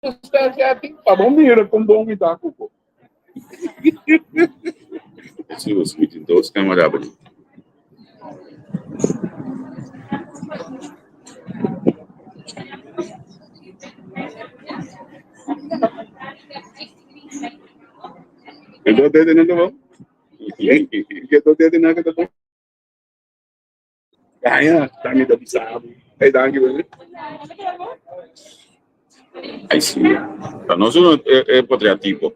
Sustancia tin pa bo mira con bon mi ta cu bo. Si bo mi tin dos camera abri. E dos dedo nan ta bon? E dos dedo nan ta bon? Gaña, ta mi ta bisa bo. Hey, danki bebe. Ay si. Ta nos uno e, e patriatipo.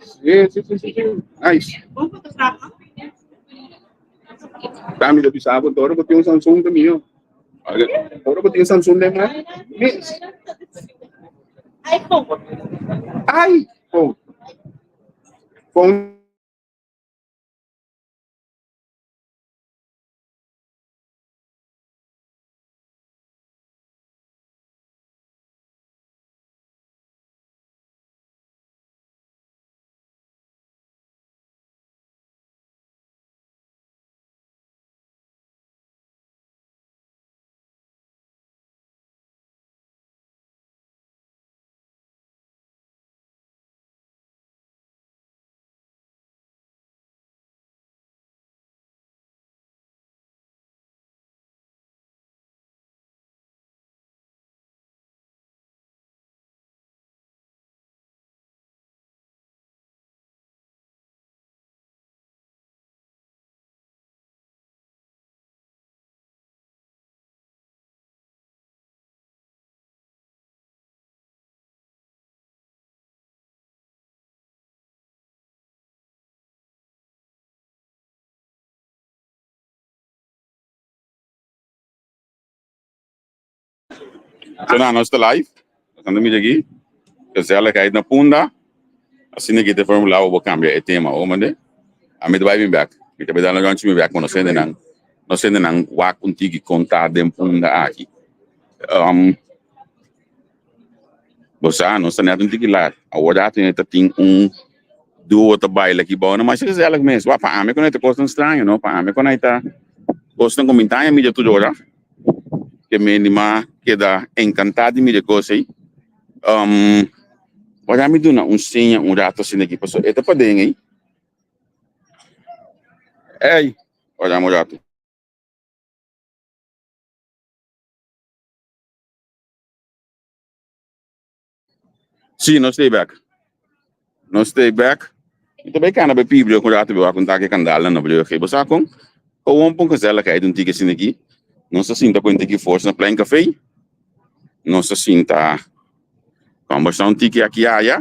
Sí, sí, sí, sí, sí. Nice. Ta mi ta bisa bo, ora bo tin un Samsung ta mihó. Ora bo tin Samsung den man, mis. iPhone. iPhone. Phone. So na nos ta live. Nos mira aki. Gezelligheid na Punda. Asina ki te formula bo cambia e tema, o mande. A mi ta bai bin bek. Mi ta bai dal un rondje mi bek, ma nos hendenan, nos hendenan wak un tiki kon ta den Punda aki. Um, Bo sa, nos ta net un tiki laat. Awor datu ta tin un duo ta baila aki bou. No masha gezellig mes. Wak, pa ami ku no ta kosnan straño, no. Pa ami ku no ta kosnan ku mi ta haña mira tur ora. Ke mi anima keda enkantá di mira e kos ei. Um, ora mi duna un seña un rato asina aki, pasobra e ta paden ei. Ey, ora un rato. Sí, nos stay back. Nos stay back. Mi ta bay cana bay pibrio un rato bay wak un taki candal na brug. Bo sa con? Gewoon pon gezelligheid un tiki asina aki. Nos ta sinta cu un tiki forsa na Plein Café. Nos ta sinta combersa un tiki aki aya.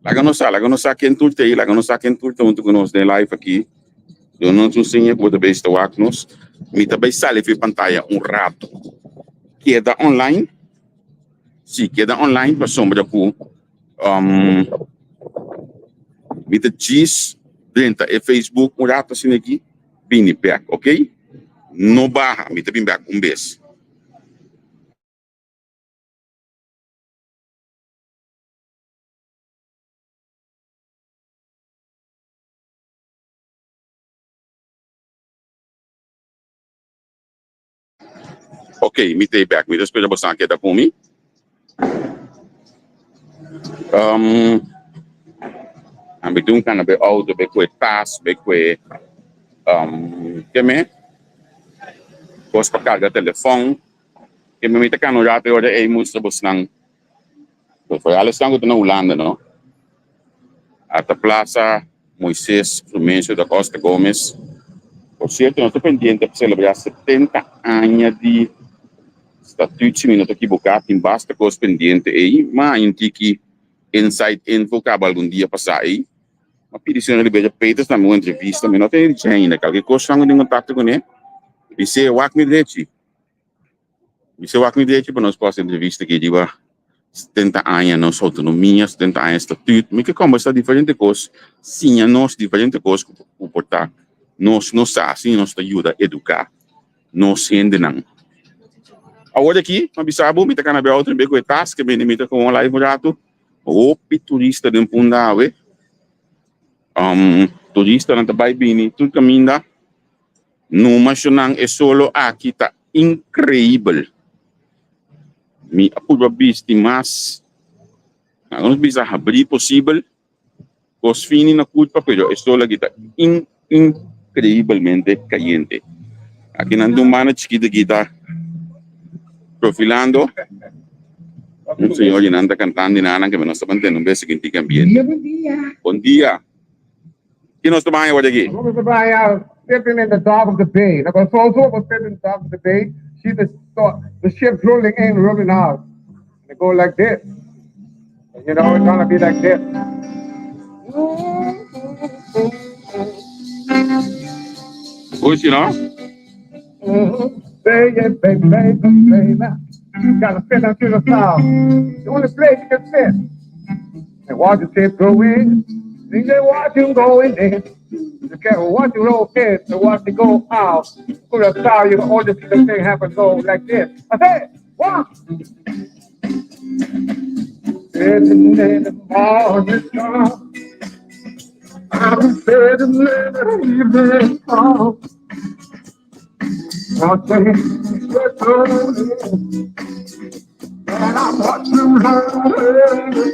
Laga nos sa, laga nos sa ken tur ta ei, laga nos sa ken tur ta hunto cu nos den live aki. Duna nos un seña cu bo ta bay sta wak nos. Mi ta bay sali for e pantaya un rato. Keda online. Si, keda online pasobra ku mi ta djis drenta e Facebook un rato asina aki bini bek, ok? No baha, mi ta bin bek un bes. Ok, mi ta e bek. Mi ta spera boso keda ku mi. Um, ami tin un kana be auto, be kue tas, be kue um, ke me? Kos pa karga telefon. Ke me mi ta kana un rato e ora ei mustra bosnan. Vooral esnan ku ta na Hulanda, no? Ata Plaza Moises Frumencio da Costa Gomez. Por cierto, nos ta pendiente pa celebra 70 aña di statuut, si mi no ta equivoca. Tin basta cos pendiente ey. Ma hay un tiki inside info caba algun dia pasa ey. Ma pidi señor Liberia Peters tambe un entrevista. Mi no tene dicho ainda. Cualkier cos nan tin contacto cune. Bis'e wak mi drechi. Bis'e wak mi drechi pa nos por haci entrevista aki riba 70 aña nos autonomia, 70 aña statuut. Mi ke kombersá diferente kos, siña nos diferente kos ku ku por ta nos no sa, asina nos ta yuda eduká nos hendenan. Awor aki, mi a bisa bo, mi ta kana bia otro bia ku e tas ke bini mi ta kome un live un ratu. Hopi turista den Punda awe. Turistanan ta bai bini tur kaminda. Numa shonan e solo aki ta increibel. Mi a purba bisti mas. Laga nos bisa habrí posibel, kos fini na kurpa, pero e sol aki ta inkreibelmente kayente. Aki nan tin un banda chikito aki ta profilando. Un señor y nan ta cantando y nan que nos ta mantene un bes aquí tin ambiente. Bon dia. Bon dia. Ki nos ta baña awor aki? Nos ta baña sitting in the dock of the bay. Na Kòrsou so bo sit in the dock of the bay, see the the ships rolling in, rolling out. And it go like this. And you know, it's gonna be like this. Uy, no? Baby, baby, baby, baby. Gotta fit into the south. The only place you can fit. And watch the ship go in. Then they watch you going in. You can't watch you roll in and watch it go out. Curacao, you can only see the thing happen go like this. I said, one. Sitting in the morning sun. I'm sitting in the evening sun. Watching the sun. And I'm watching her. I'm in the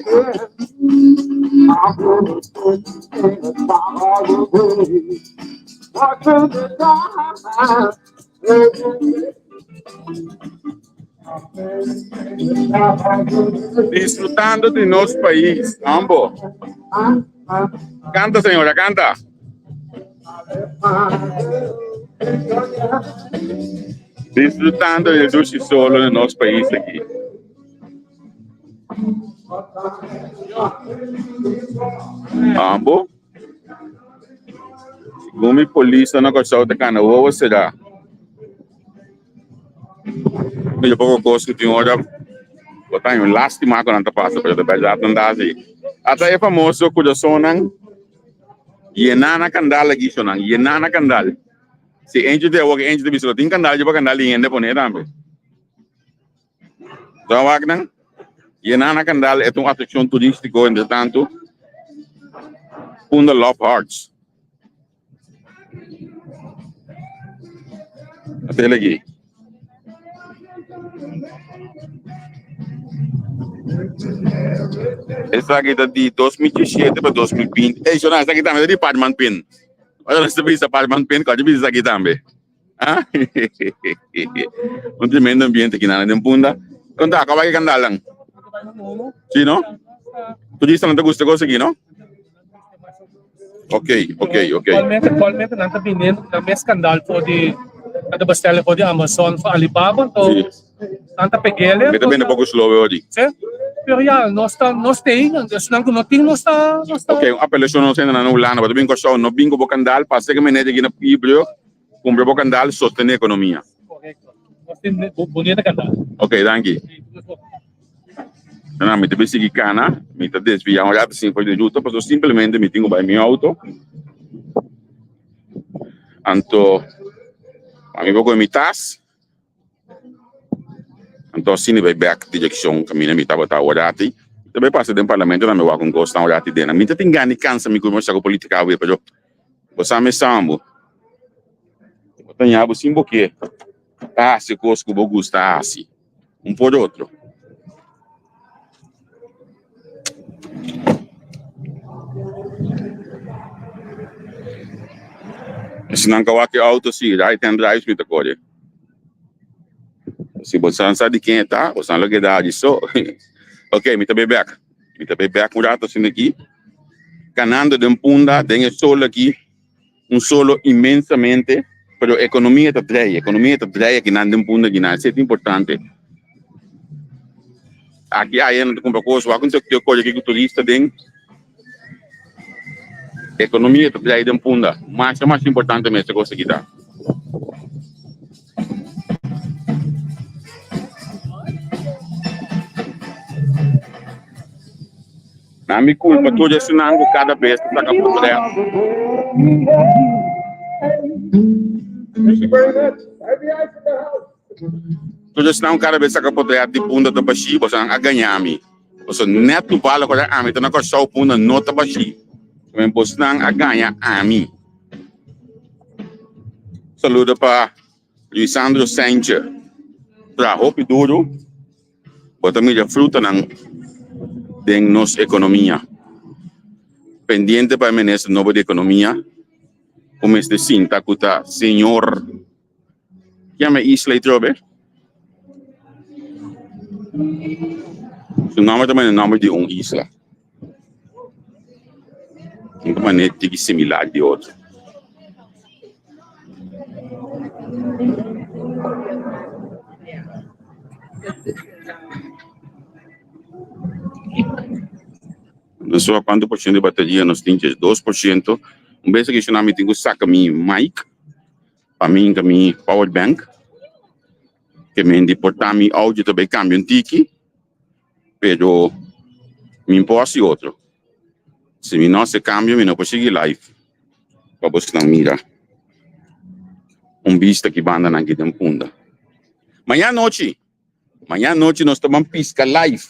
Watching the sun. Disfrutando di nos pais, ambo. Canta, señora, canta. Disfrutando di dushi solo di nos pais aki. Ambo. Segun mi polis na Kòrsou ta kana wowo será. Mira poko kos ku tin ora bo ta haña un lástima ku nan ta pasa pero ta bèrdat nan ta hasi. Ata e famoso kurasonnan yená na kandal aki shonnan, yená na kandal. Si Angel ta awor Angel ta bisa lo tin kandal riba kandal di hende pone tambe. Bo wak nan? Yená na kandal e ta un atrakshon turístiko entretantu Punda Love Hearts. Até aqui. Esaki ta di 2017 pa 2020. Ey, Shona, esaki tambe ta di Parman Pin. Ora nos ta bisa Parman Pin, kòrda bisa esaki tambe. Ah? Un tremendo ambiente aki nan den Punda. Kon ta, kòba ki kandalnan? Sí, no? Turistanan ta gusta kos aki, no? Ok, ok, ok. Actualmente, actualmente nan ta biniendo nan mes kandal for di nan ta bestellen for di Amazon, for Alibaba, to Sí. nan ta pegele. Mi ta bende poko slow hoor di. Sí. Pero ya, nos ta, nos ta ei, esnan ku no tin nos ta, nos ta. Ok, un apelashon nos hende nan na Hulanda, bo ta bin Kòrsou, no bin ku bo kandal, pasa ke meneer aki na Pibrio, kumpra bo kandal, sostené ekonomia. Korekto. Nos tin bunita kandal. Ok, danki. Sí, nos bo. Nan mi ta bin sigui cana, mi ta desvia un rato sin for di ruta pasobra simplemente mi tin cu bay mi auto. Anto ami por coge mi tas, anto asina mi bay bek direccion caminda mi tabata aworati. Mi ta bay pasa den parlamento tambe wak un cos tan aworati den. Mi ta tin gana di cansa mi cu mi sa cu politica awe pero bo sa mi sambo. Bo ta ña bo sin bo ke ta haci cos cu bo gusta haci. Un por otro. Esnan ka wak e auto si right hand drive mi ta kore. Si bo san sa di ken e ta, bo san lo keda adi so. Ok, mi ta bay bek. Mi ta bay bek un rato asina aki. Kanando den Punda, den e sol aki. Un solo inmensamente, pero economia ta drei, economia ta drei akinan den punto akinan, esei ta importante. Aki aya nan ta cumpra cos, wak un tok tok aki cu turista den, economia ta drei den punda, masha masha importante mes e cos aki ta. Na mi culpa tur esnan cu cada bes ta saca poder. Tur esnan cu cada bes saca poder di punda ta bashi, boso nan a gaña mi. Boso net cu bala cu ami ta na Corsou punda no ta bashi. Bosnan a gaña ami. Saludo pa Luisandro Sanchez. Traha hopi duro. Bo ta mira frutanan. den nos ekonomia. Pendiente pa e minister nobo di ekonomia ku mester sinta ku ta señor yama e isla atrobe? Su nomber ta manda nomber di un isla. Un ta manera tiki similar di otro. Nos wak cuanto por ciento di bateria nos tin, 2%. Un bes aki mi tin cu saca mi mic pa mi hinca mi power bank. Ke men di por ta mi audio ta bay cambia un tiki, pero mi por haci otro. Si mi no haci cambio mi no por sigui live pa bosnan mira un bista ki bandanan ki den Punda. Mañana anochi. Mañana nochi nos ta ban pisca live.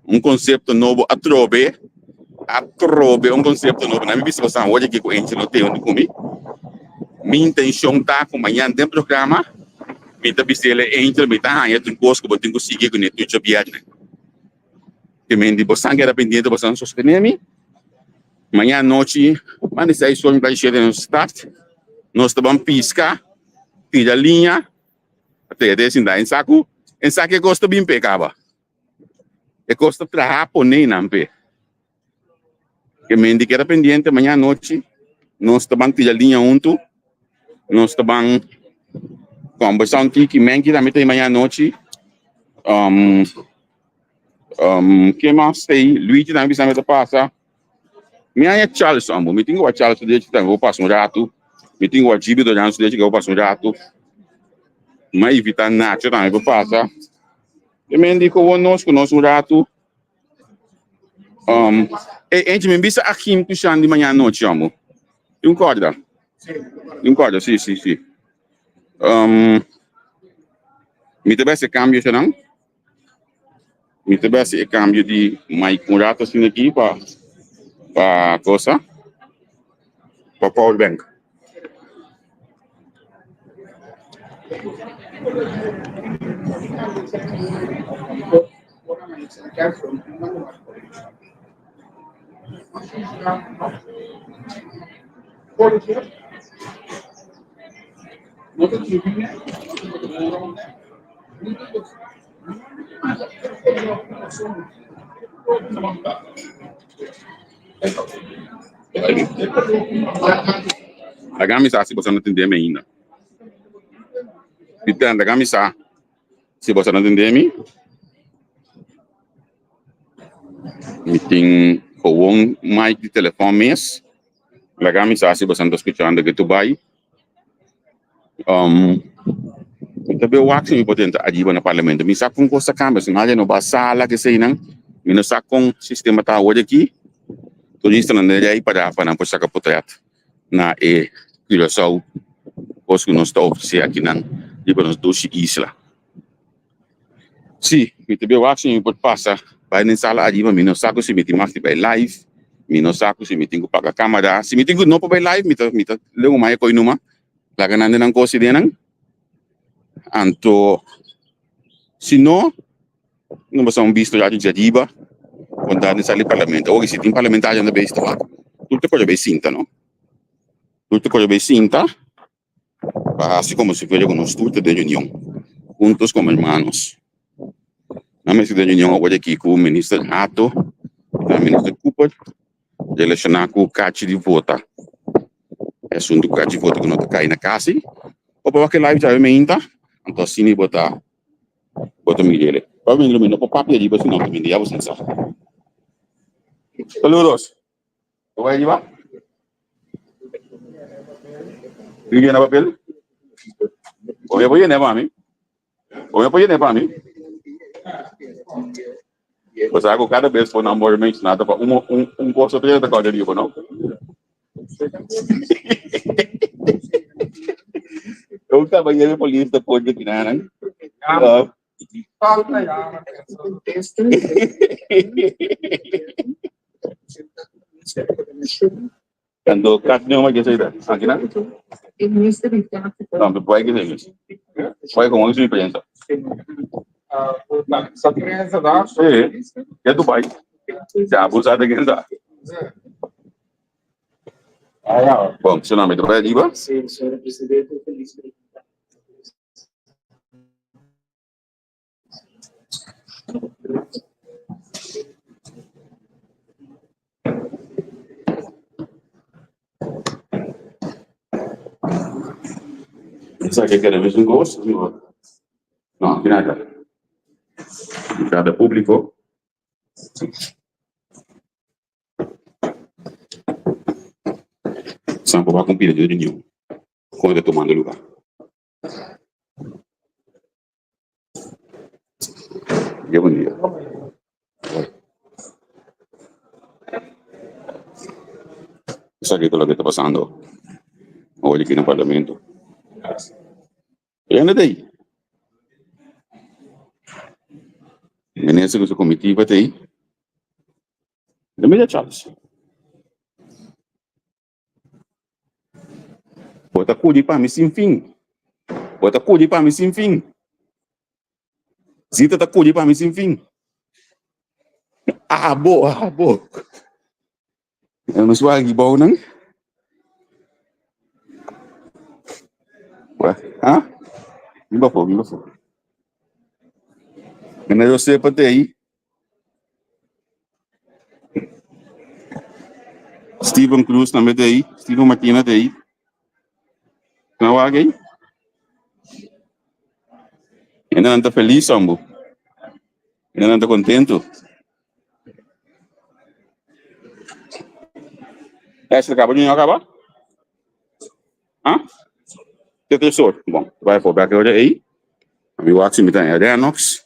Un concepto nobo atrobe. Atrobe un concepto nobo. Na mi bisa bosan hoy aki cu Angel no te hunto cu mi. Mi intencion ta cu mañana den programa mi ta bisele Angel mi ta haña tur cos cu bo tin cu sigui cu ne tur djabierne. Te men di bosan keda pendiente bosan sostene mi. Mañana nochi manda seis ora mi ta shete nos start. Nos ta ban pisca, tira liña. Te te sinta en saku, en saku e kos ta bin p'e kaba. E kos ta traha pone nan p'e. Ke men di keda pendiente mañana anochi nos ta ban tira liña huntu, nos ta ban kombersá un tiki, Menki tambe ta ei mañana anochi, ke mas ta ei, Luigi tambe bisa mi ta pasa. Mi haña Charles ambo, mi tin ku wak Charles su derecho tambe por pasa un ratu, mi tin ku wak Gibi Dorian su derecho ku por pasa un ratu, mi a invita Nacho tambe por pasa, e men di komo nos ku nos un ratu, e enchi mi bisa Achim ku Shandy mañana anochi ambo, tin un kòrda? Tin un kòrda, si si si, mi ta bes e kambio esnan. Mi ta besi e cambio di mic un rato asina aki pa pa cosa pa power bank. Laga mi sa si boso no tende mi ainda. Piter, laga mi sa si boso no tende mi. Mi tin gewoon mic di telefon mes. Laga mi sa si boso ta skuchando ke tu bai. Mi ta bay wak si mi por drenta ariba na parlamento. Mi sa con cos ta cambia. Si nadie no ba sala keseynan, mi no sa con sistema ta awor aki. Turistanan den rei para pa nan por saca potret na e Curaçao, cos cu nos ta ofrece akinan riba nos dushi isla. Sí, mi ta bay wak si mi por pasa bay den sala ariba. Mi no sa cu si mi tin mag di bay live, mi no sa cu si mi tin cu paga camera. Si mi tin cu no por bay live, mi ta mi ta leu un maya coy numa, laga nan den nan cosi den nan. Anto si no, no basa un bisto ya di ariba con ta den sala di parlamento. Awor si tin parlamentario nan ta bay esta wak, tur ta por bay sinta no, tur ta por bay sinta. Pa hasi komo si fuera ku nos tur ta den reunion, juntos komo hermanos. Nan mester den reunion awor aki ku Minister Hato i Minister Cooper relashoná ku kachi di vota. E asuntu ku kachi di vota ku no ta kai na kasi. Bo por wak e live djawe meinta, anto asina bo ta bo ta mira ele. Probablemente lo mi no por papia riba sino ta mindi ya bo sin sa. Saludos. Bo bai riba? Tin yena papel? Bo me por yena pa mi? Bo me por yena pa mi? Bo sa ku kada bes bo nan por menshoná ta pa un un un kos otro ta kòrda riba, no? Un kabayero polis ta por di kinanan. Cuando casi no me quise ir. Aquí no. No, me puede que se Puede como es mi prensa. Sí, ya Dubai. Ya abusa de ken sa. Bon, su nome ta bai ariba. Sí, señor presidente, feliz Esaki a keda mesun kos? No, aki nada. Entrada públiko. San por wak un pida di reunion kon ta tumando lugar. Dia bon dia. Esaki ta loke ta pasando awor aki na parlamento. Rende ta ei. Minister ku su comitiva ta ei. Media Charles. Bo ta kudi pa mi sin fin. Bo ta kudi pa mi sin fin. Zita ta kudi pa mi sin fin. Abo, abo. Nos wak aki bou nan. Ha? Bin pafó, bin pafó. Mene Josefa ta ei. Steven Cruz tambe ta ei, Steven Martina ta ei. Nan wak ei? Hendenan ta felis hombo. Hendenan ta contento. Ashley caba Junior caba? Ha? Te tres or. Bon, bai for bek ora ei. Mi wak si mi ta en Renox.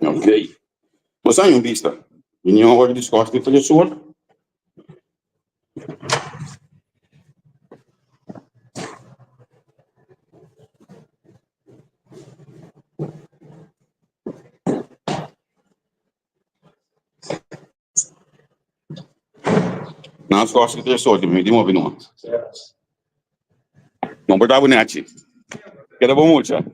Ok. Bo sa un bista. Mi niño ora di skòrs di tres or. Nan skòrs di tres or di mi di mobi numa. No por ta bo nechi. Keda bo mucha.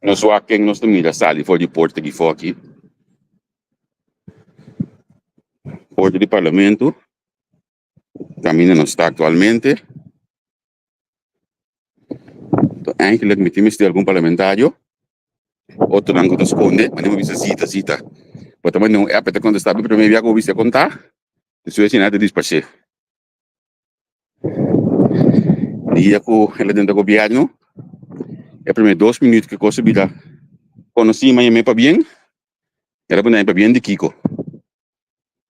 Nos wak ken nos ta mira sali for di porta di foki. Porta di parlamento. Kaminda nos ta aktualmente. Eigenlijk mi tin mester algun parlamentario. Otronan ku ta skonde, manera bo bisa zita zita. Bo ta manda un app e ta kontestá bo promé bia ku bo bisa kontá, despues esei nan ta disparsé. Dia ku el a drenta gobièrnu, e promé dos minüt ku e kos a bira konosí ma yam'é pabien, el a pone pabien di kiko.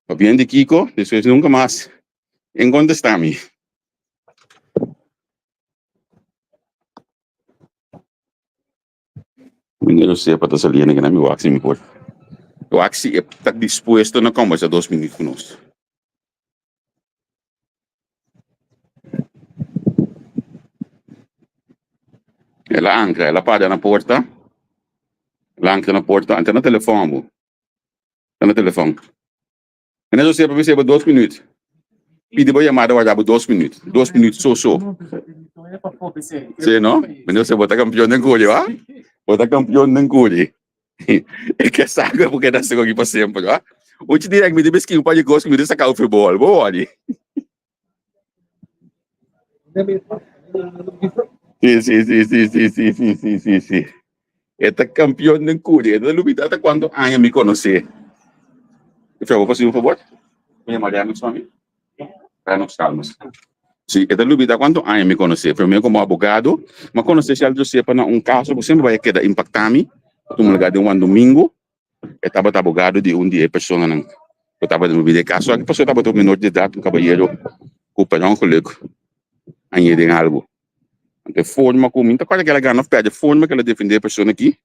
Pabien di kiko, despues nunka mas e kontestá mi. Mi no sepa ta saliendo kina mi wak si mi por wak si e ta dispuesto na kombersa dos minut ku nos. El a ankra, el a para na porta, el a ankra na porta, anta na telefòn bo, ta na telefòn. Mi no sepa mi sepa dos minuut. Pidi bo yamada warda bo dos minuut. Dos minuut so so. Sí, no? Mi no bo ta campeón den curi, wa? Bo ta campeón den curi. E ke sa ku bo keda así aki pa semper, wa? Uchi direct mi debe skin un par di kos ku mi debe saka off e bol. Bo wòri. Sí, sí, sí, sí, sí, sí, sí, sí, sí, sí. E ta campeón den curi. E ta lubida ta cuanto aña mi conoce. Fe, bo por un favor? Mi llama Renox pa mi. Renox Calmes. Sí, e ta lubida cuanto aña mi conoce. Primero como abogado, ma conoce Sheldon Josepa na un caso cu semper bay a keda impacta mi. Tuma lugar den Juan Domingo. E tabata abogado di un di e personanan ku tabata envolví den e kaso aki, pasobra e tabata un menor di edat, un kabayero ku per ongeluk a ñe den algu. Anto e forma ku mi no ta kòrda ku el a gana òf pèrdè, e forma ku el a defendé e persona aki,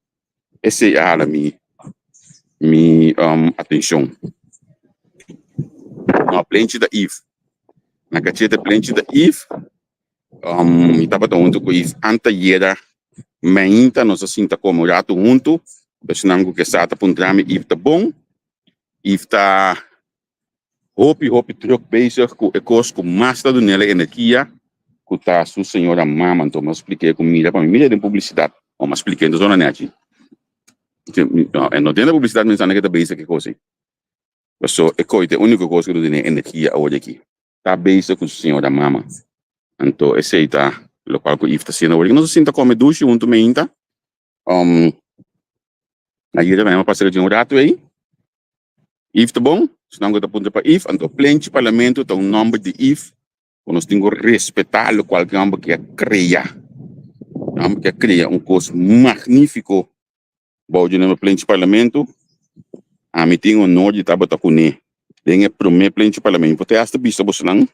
esei a hala mi mi atenshon. No, plenchi ta Eve. Na kachete plenchi ta Eve. Mi tabata huntu ku Yves anteayera mainta nos a sinta kome un ratu huntu. Esnan ku ke sa ta puntra mi if ta bon, if ta hopi hopi druk bezig ku e kos ku mas ta dun'el e energia ku ta su señora mama. Anto mi a splik'é ku mira pa mi mira den publisidat. O mi a splik'é enton zona nechi. E no den publisidat mi sa ke ta bezig ku e kos ei. Paso e koi ta e uniko kos ku ta dun'é energia awor aki. Ta bezig ku su señora mama. Anto esei ta lokual ku If ta hasiendo awor aki. Nos a sinta kome dushi huntu meinta. Um, ayer tambe a pasa riba un rato ei. If ta bon, esnan ku ta puntra pa If, anto Plenchi Parlamento ta un nomber di If ku nos tin ku respetá lokual ku e homber ke a krea. E homber ke a krea un kos magnifiko bou di nomber Plenchi Parlamento. Ami tin honor di tabata kuné den e promé Plenchi Parlamento. Mi por te hasta bisa bosonan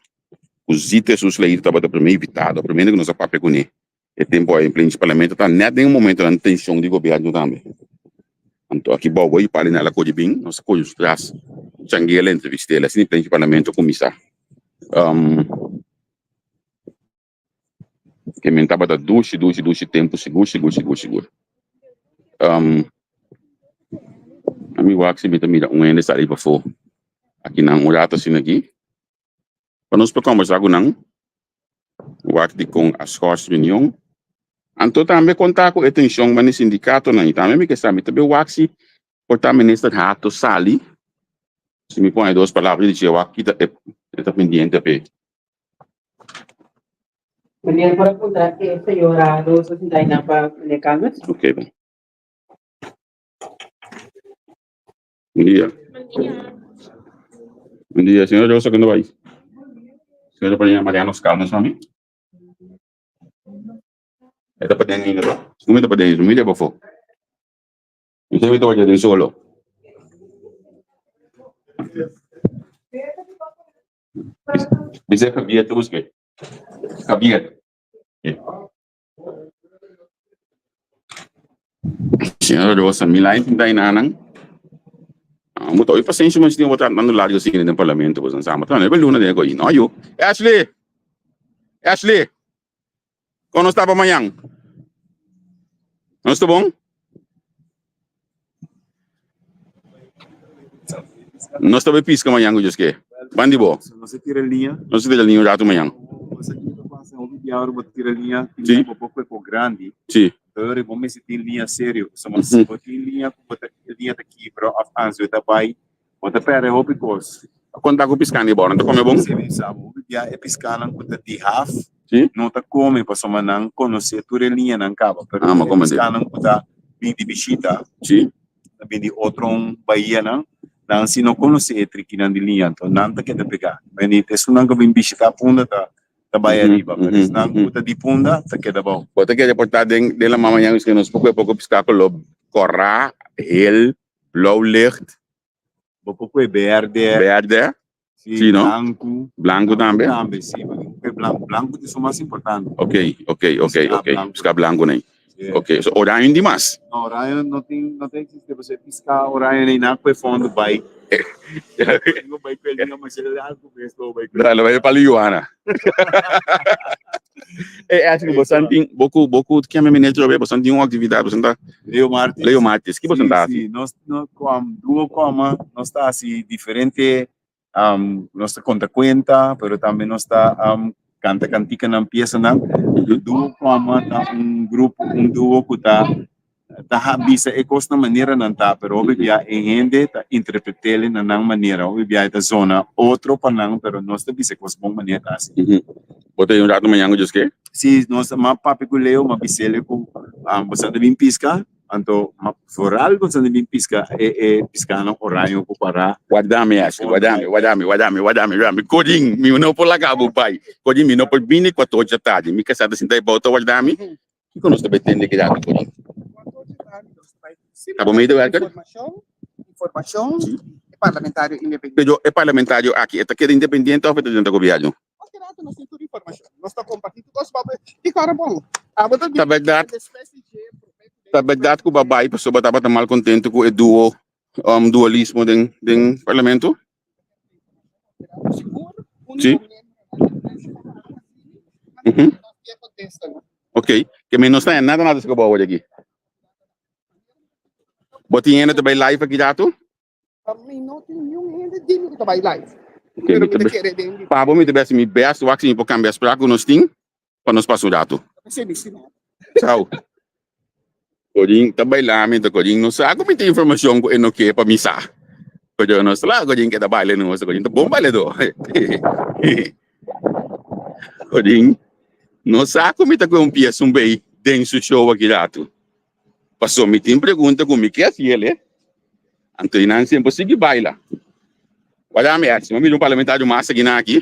ku Zita Jesus Leito tabata promé invitado, promé ku nos a papia kuné. E tempo ei plenchi parlamento ta net den e momentonan di tension di gobierno tambe. Anto aki bou i pali nela kodi bin, nos a koyo su tras changuela entrevist'el, asina e plenchi parlamento a kuminsá. Ke men tabata dushi dushi dushi tempu sigur sigur sigur sigur. Ami wak si mi ta mira un hende sali pafó akinan un rato asina aki. Pa nos por kombersá ku nan, wak dikon a skòrs reunion. Anto tambe kontá ku e tenshon banda e sindikatonan i tambe mi ke sa mi ta be wak si por ta minister Hato sali, si mi pone dos palabra di dje wak kita e ta pendiente p'e. Meneer por a puntra e señora Rosa sinta einan pa meneer Calmes? Ok bon. Bon dia. Bon dia, señora Rosa, kuando bai? Señora por ña Mariano Scalmes pa mi? E ta paden ainda to? Nunca ta paden, mi ta pafó. Mi ta wita den solo. Dice Javier te busque. Javier. Señora Rosa, mi lai pinta inanan. Ah, muta hoy pasenshi man si tin dando largo asina den parlamento pues ansama. Tra nueve luna den ko no yo. Ashley. Ashley. Kono sta pa mañan? No sta bon? No sta bai pisca mañan ku Dios ke. Bandi bo. No se tira linha. No se tira linha un rato mañan. Cosa que ta pasa hopi biaha ora bo tira linha, tin Sí. bo por cuerpo grandi. Sí. Pero bo mester tin linha serio. Pasobra si bo tin linha ku bo ta e linha ta kibra of ansu e ta bai, bo ta perde hopi kos. Konta ku piská di bo nan ta kome bon? Sí, mi sa bo. Hopi biaha e piskánan ku ta di haf Sí. no ta kome pasobra nan konosé tur e liñanan kaba. Pero Ah, ma e kome di. piskánan ku ta bin di bishita, Sí. ta bin di otro bahianan, nan si no konosé e trikinan di liña, anto nan ta keda pegá. Bendit esunnan ku bin bishitá Punda ta ta bai ariba, pero esnan ku ta di Punda ta keda abou. Bo ta kere por ta den den laman mañana miskien nos poko e poko piská koló kòrá, hel, blou licht. Bo por kue berde. Berde. Sí, Sí, no? blanku. Blanku tambe? Tambe, sí. Bo tin kue blanku. Blanku ta esun mas importante. Ok, ok, ok, Piská ok. blanku. Piská blanku nei. Sí. Ok, so oraño di mas? No, oraño no tin, no ta existi. Pasobra e piská oraño nei nan kue fondo bai. Tengo bai kue liña masha largu mes pa bo bai kue. Dale, bai pa Lijuana. Ey, Ashley, bo san tin, bo ku, bo ku keme minister obe, bo san tin un aktividat, bo san ta. Leo Martis. Leo Martis, ki bo san ta Sí, hasi? sí, nos, no, kom, duo koma, nos ta hasi diferente, um, nos ta konta kuenta, pero tambe nos ta um, kanta kantikanan, piesanan. Duo koma ta un grupo, un duo ku ta ta ha bisa e kos na manera nan ta, pero hopi bia e hende ta interpret'el na nan manera, hopi bia e ta zona otro pa nan, pero nos ta bisa e kos bon manera ta hasi. Bo ta yu un rato mañan ku Dios ke? Si, nos ta m'a papia ku Leo, m'a bis'el ku boso ta bin piska, anto m'a foral boso ta bin piska e e piskanan oraño ku para. Wardami Ashley, wardami, wardami, wardami, wardami, wardami. Korin, mi no por laga bo bai. Korin, mi no por bini kuator dja tardi. Mi kasá ta sinta e bou ta wardami. Kiko nos ta bai tende ki rato por Ta bo medewerker? Informacion, e parlamentario independiente. Pero e parlamentario aki e ta keda independiente of e ta drenta gobierno? Mas ki rato nos tin tur informacion. Nos ta comparti tur cos pa bo. Y kora bon. Abo ta Ta berdad, ta berdad cu bo a bai pasobra bo tabata mal contento cu e duo, dualismo den den parlamento? Sí. Ujú. Ok, ke mi no está nada nada se awor aki. Bo tin hende ta bai live aki datu? Mi no tin niun hende di mi ku ta bai live. Ok, Pero mi mi ta ta be kere den di. Pa bo mi ta bes mi best wak si mi por kambia sprak ku nos tin pa nos pasa un ratu. Esei mi stima. Chao. Korin ta baila mi ta Korin no sa ku mi tin informashon ku e no ke pa mi sa. Korin no sa Korin ke ta baila nos Korin ta bon bailadó. Korin no sa ku mi ta kue un pies un bei den su show aki ratu. Paso mi tin pregunta ku mi ke hasi el e. Anto i nan siempre sigui baila. Wada mi ex, mi mira un parlamentario mas aki na aki.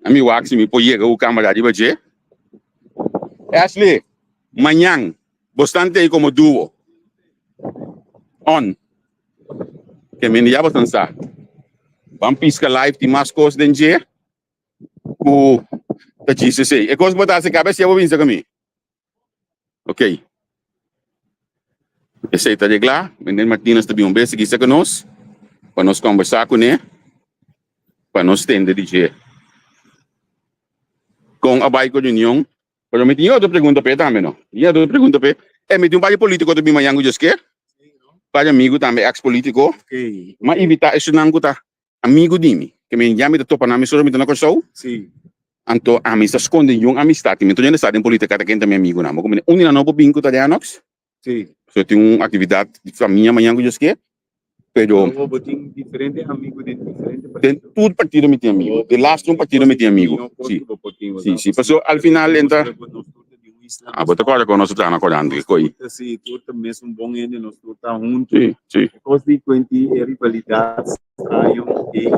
A mi wak si mi por yega ku kamera riba dje. Ashley, mañan bo stan tei komo duo. On. Ke mende ya bo stan sa. Ban piska live tin mas kos den dje ku ta djis esei. E kos ku bo ta hasi kabes ya bo binsa ku mi. Ok. Esei ta reglá. Meneer Martinez ta bin un bes aki serka nos pa nos kombersá kuné, pa nos tende di dje kon a bai ku reunion. Pero mi tin otro pregunta p'e tambe no. Mi tin otro pregunta p'e. E mi tin un par di polítiko ta bin mañan ku Diosker. Par di amigu tambe eks polítiko. M'a invitá esunnan ku ta Amigu di mi, ke mi ya mi ta topa nan mesora mi ta na Kòrsou. Anto ami sa skonde yun amistat i mi tur hende sa den politika ta ken ta mi amigunan. Bo komprende? Un di nan no por bin ku ta Renox. So tin un aktividat di famia mañan ku Dios ke, pero Bo tin diferente amigu den diferente partido. Den tur partido mi tin amigu. Den laatste un partido mi tin amigu. Si, si, si. Paso al final e ta. Ah, bo ta kòrda kon nos ta traha na korant Nos koi. tur ta si, tur ta mesun bon hende, nos tur ta huntu. Sí, sí. E kos di kuenti e rivalidat straño ei,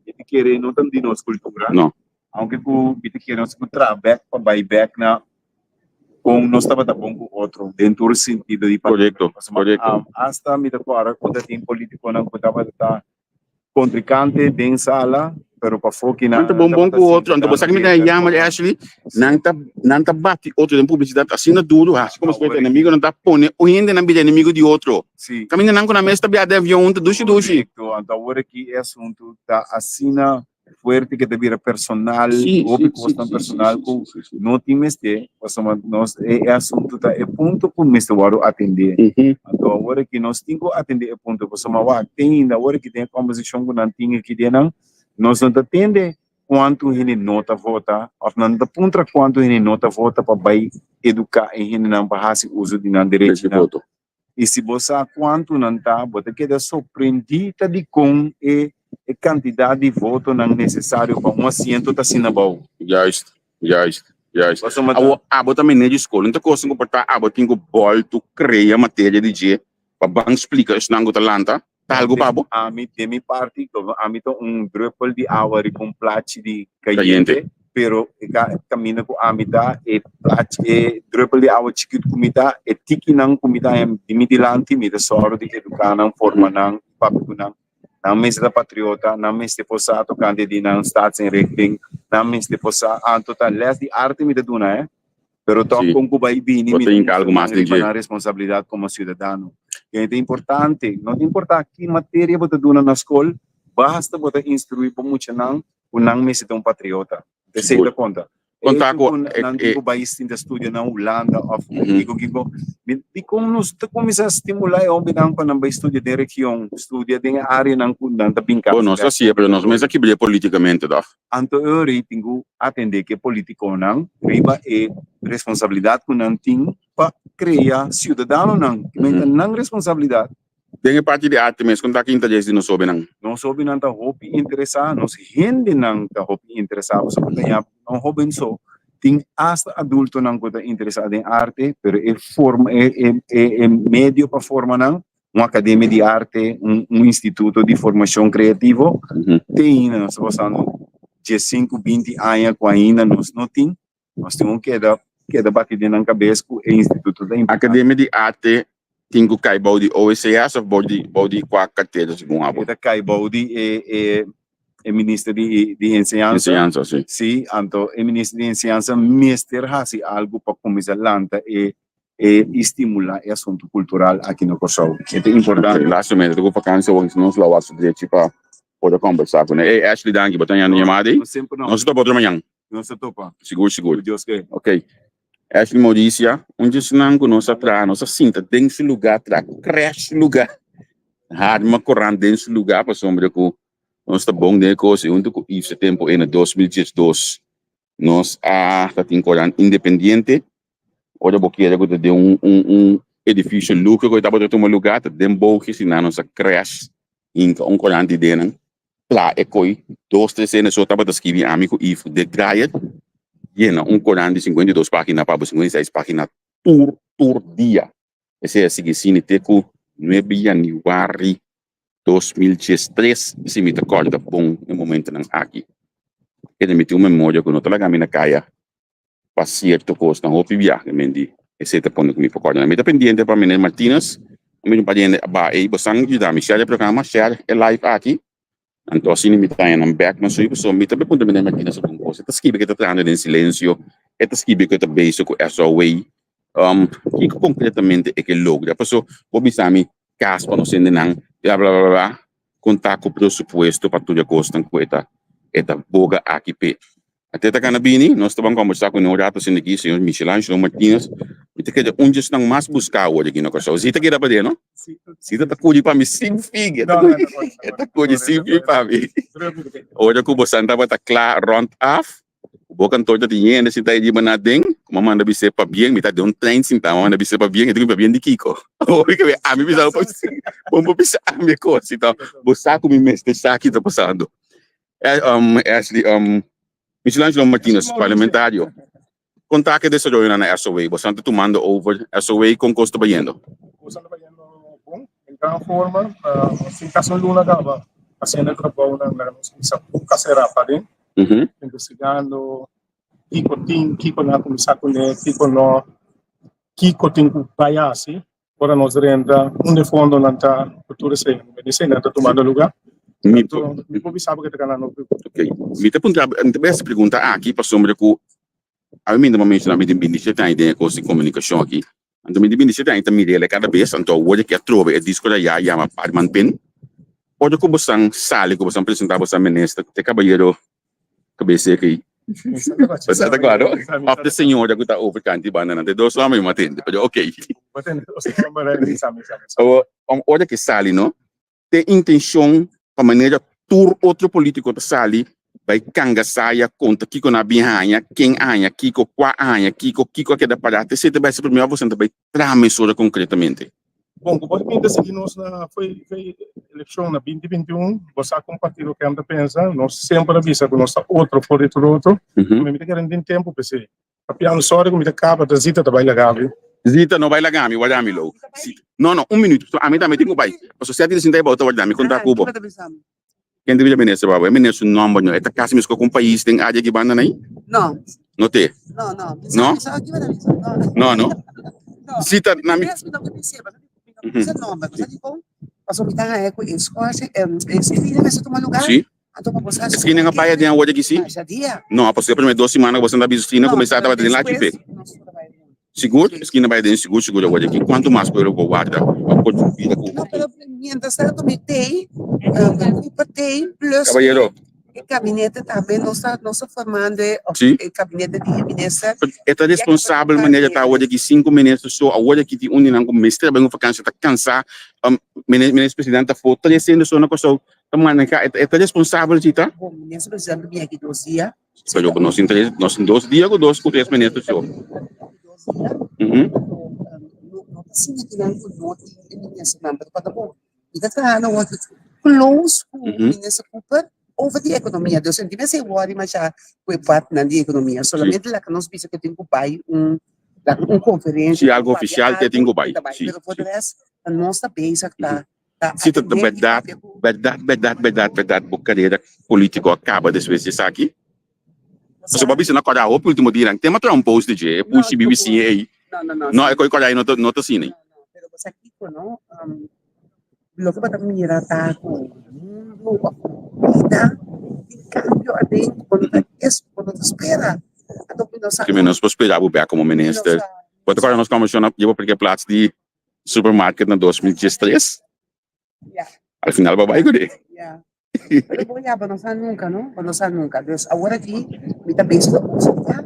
mi ta kere no ta di nos kultura. No. Aunke ku mi ta kere nos ku traha bèk pa bai bèk na kon nos tabata bon ku otro den tur sentido di palabra. Korekto, Pasobra korekto. asta mi ta kòrda ku ta tin politikonan ku tabata ta Kontrinkante den sala, pero pafó ki Nan nan ta bon bon tabata ku otro, sinta anto bo sa dando ki mi ta beter yama por. Ashley, nan ta nan ta bati otro den publisidat asina duru, hasi komo si fuera enemigo, nan ta pone un hende nan bira enemigo di otro. Sí. Kaminda nan ku nan mes ta bia den avion huntu dushi dushi. Korekto, anto awor aki e asuntu ta asina fuerte ke ta bira personal, Sí, hopi sí, sí, kosnan sí, sí, personal sí, ku sí, sí, sí. no tin mester, pasobra nos e asuntu ta e punto ku mester wòrdu atendé. Anto awor aki nos tin ku atendé e punto pasobra wak te ainda awor aki den e kòmbersashon ku nan tin aki den nan, nos no ta tende kuantu hende no ta vota òf nan no ta puntra kuantu hende no ta vota pa bai eduká e hendenan pa hasi uso di nan Derecho di derechinan. voto. I si bo sa kuantu nan ta, bo ta keda sorprendí ta dikon e e kantidat di votonan nesesario pa un asiento ta asina abou. Juist, juist, juist. Pasobra ta. Awor abo ta meneer di skol, no ta kos ku por ta abo tin ku bòltu krea materia di dje pa ban splika esnan ku ta lanta? Ta algu pa bo? Ami, den mi parti, ami ta un druppel di awa riba un plachi di Kayente. kayente, pero e kaminda ku ami ta, e plachi, e druppel di awa chikitu ku mi ta, e tikinan ku mi ta haña di mi dilanti, mi ta sòru di eduká nan, forma nan, papia ku nan. Nan mester ta patriota, nan mester por sa tokante di nan staatsinrichting, nan mester por sa, anto ta les di arte mi ta duna, eh. Pero tòg Sí. kon ku bai bini Bo mi ta ta hinka mustra algu mas nan den riba dje. nan responsabilidat komo siudadano. Kende ta importante, no ta importá ki materia bo ta duna na skol, basta bo ta instruí bo muchanan ku nan mester ta un patriota. Esei Sigur. ta konta. E Konta hecho ku ku e nan tin e ku bai sinta studia na Hulanda òf Mhm. kiko kiko, mi dikon nos ta kuminsá stimulá e hombennan pa nan bai studia den region, studia den e áreanan ku nan ta bin Bo kasi nos ta bèk. hasié, pero nos mes a kibr'é politikamente tòg. Anto e ora tin ku atendé ku e polítikonan riba e responsabilidat ku nan tin pa krea siudadanonan, ku ta nan responsabilidat. Den e parti di arte mes, kon ta ki interes di nos hóbennan? Nos hóbennan ta hopi interesá, nos hendenan ta hopi interesá, pasobra ta ya no hóben so, tin asta adultonan ku ta interesá den arte, pero e forma, e medio pa forma nan un academia di arte, un un instituto di formacion creativo, te ainda nos ta pasando diescinco, binti aña cu ainda nos no tin, nos tin un keda keda bati den nan cabes cu e instituto ta importante. Academia di arte tin cu cay bou di OECS of bou di bou di cua cartera segun abo? E ta cay bou di e e e minister di di enseñansa. Enseñansa, si. Si, anto e minister di enseñansa mester haci algo pa cuminsa lanta e e i stimulá e asuntu kultural aki na Kòrsou. E ta importante. Ok, laatste momento, ta ku vakansia awor nos lo wak su drechi pa por a kombersá kuné. Ey Ashley danki, bo ta yanda yamada ei. Nos semper no. Nos ta topa otro mañan. Nos ta topa. Sigur, sigur. Ku Dios ke. Ok. Ashley Mauricia, un djesnan ku nos a traha, nos a sinta den su lugá, traha crash su lugá, harma korant den su lugá pasobra ku nos ta bon den e kos i huntu ku Yves e tempu ei na 2012 nos a ta tin korant independiente. Ora bo kere ku ta den un un un edifisio luho ku e tabata tuma lugá ta den Boogjes i nan nos a crash hinka un korant di den nan. Pla e koi dos tres hende so tabata skibi ami ku Yves de Draaier yena un korant di 52 pagina pa bo 56 pagina tur tur dia. Esei a sigui asina te ku nuebe yanüari 2013 si mi ta kòrda bon e momentonan aki. Kende mi tin un memoria ku no ta laga mi na kaya pa sierto kosnan hopi biaha men di esei ta pone ku mi por kòrda. Mi ta pendiente pa Meneer Martinez, mi tin un par di hende a baha ei, bosan yuda mi share e programa, share e live aki, anto asina mi ta haña nan bèk na suyo pasobra mi ta bai puntra Meneer Martinez algun kos, e ta skibi ku e ta trahando den silensio, e ta skibi ku e ta bezig ku SOA, kiko konkretamente e ke logra? Pasobra bo bisa mi kas pa nos hende nan bla bla bla bla konta ku presupuesto pa tur e kosnan ku e ta e ta boga aki p'e. Ate ta gana bini, nos ta ban kombersá ku nan un rato asina aki, señor Michelangelo Martinez, mi ta keda un djesnan mas buská awor aki na Kòrsou. Zita keda paden, no? Zita ta kuri pa mi sin fin, e ta kuri, e ta kuri sin fin pa mi. Ora ku bosan tabata kla rònt af, Bo kantor ta tin hende sinta ei riba na den, ku m'a manda bis'é pabien, mi ta den un trein sintá, m'a manda bis'é pabien, e ta ku mi pabien di kiko? Hopi ke ami bisa bo bo por bisa ami e kos, sintá bo sa ku mi mester sa ki ta pasando. Ashley, Michelangelo Martinez, parlamentario, kon ta ke desaroyonan na SOA? Bosan ta tumando over SOA, kon kos ta bayendo? Kos ta bayendo bon, den gran forma, sin kasi un luna kaba hasiendo e trabounan, laga nos bisa un kasera paden. Investigando kiko tin, kiko nan a kuminsá kuné, kiko no, kiko tin ku bai hasi ora nos drenta, unda e fondonan ta, ku tur esei. Mi di eseinan ta tumando lugá. Mi Anto, mi por bisa bo ke ta ganando hopi. Ok. Mi ta puntra, mi ta bai hasi pregunta aki pasobra ku awe mi ta menshoná mi tin 27 aña den e kos di komunikashon aki. Anto mi tin 27 aña ta mir'el kada bes, anto awor ke atrobe e disko ta ya yama Parman Pin. Ora ku bosan sali, ku bosan presentá bosan minister, te kabayero kabes sek ei. Bosan ta acuerdo? Of de señora ku ta over kanti banda nan, te dos hòmber mi atende, pero ok. Awor, ora ke sali no, te intencion pa manera tur otro politico ta sali bay canga saya conta kico nan a bin haña, ken a haña kico, cua a haña kico, kico a keda para, te esey ta bay ser primero boso ta bay traha mesora concretamente. Bon, ku bo pinta sigui nos na foi foi eleccion na 2021, bo sa con partido KEM ta pensa, nos semper a bisa cu nos ta otro for di tur otro, mi ta kere tin tempo p'esey. Papiando sorry ku mi ta kaba ta Zita ta bai laga mi. Zita no bai laga mi warda mi lou. No no un minuut pasobra ami tambe tin ku bai. Pasobra si a tira sinta ei bou ta warda mi konta ku bo. Ken ta bira minister babo? E minister su nomber no e ta kasi meskos ku un pais den área aki banda nai? No. No te? No no. No? No no. Zita na mi. Si. Esquina a bai aden awor aki si? No, pasobra e prome dos simana ku boso a bisa esquina kuminsá tabata den lachi fe. Sigur? Esquina bai aden sigur sigur awor aki. Kuantu mas pueblo por warda pa por bira ku. Kabayero. Si. E ta responsabel manera ta awor aki sinku minister so awor aki tin un di nan ku mester a bai un vakansia ta kansa. Minister presidente ta for tres hende so na Kòrsou. Ta maneha, e ta responsabel si ta? Bon, minister presidente bin aki dos dia. Pero ku nos tin tres, nos tin dos dia ku dos ku tres minister so. Dos dia. No ta sinti ki nan ku no tin e ministernan, pero pa ta bon. Mi ta traha na wòrdu close ku minister Cooper over di ekonomia. Dus en tin mester wòrdu masha ku e partnan di ekonomia. Solamente laga nos bisa ku tin ku bai un un konferensia. Si algu ofisial te tin ku bai. Si. Pero for de rest, nos ta bezig ta Si ta berdad, berdad, berdad, berdad, berdad bo carera politico a caba despues di esaki? Pasobra bo a bisa na Cora hopi ultimo dianan, tema traha un post di dje, e pushi BBC ei. No, e coi Cora ei no ta, no ta asina ei. Pero bo sa kico no, loke bo ta mira ta cu mundo of bida tin cambio aden cu bo no ta es, bo no ta spera. Anto mi no sa. Kimen nos por spera bo bek como minister? Bo ta cora nos conversacion a lleba parkeerplaats di supermarket na 2013. Ja. Al final ba bai kuné. Ja. Pero bo ya, bo no sa nunca, no? Bo no sa nunca. Dus awor aki mi ta bezig ta observa.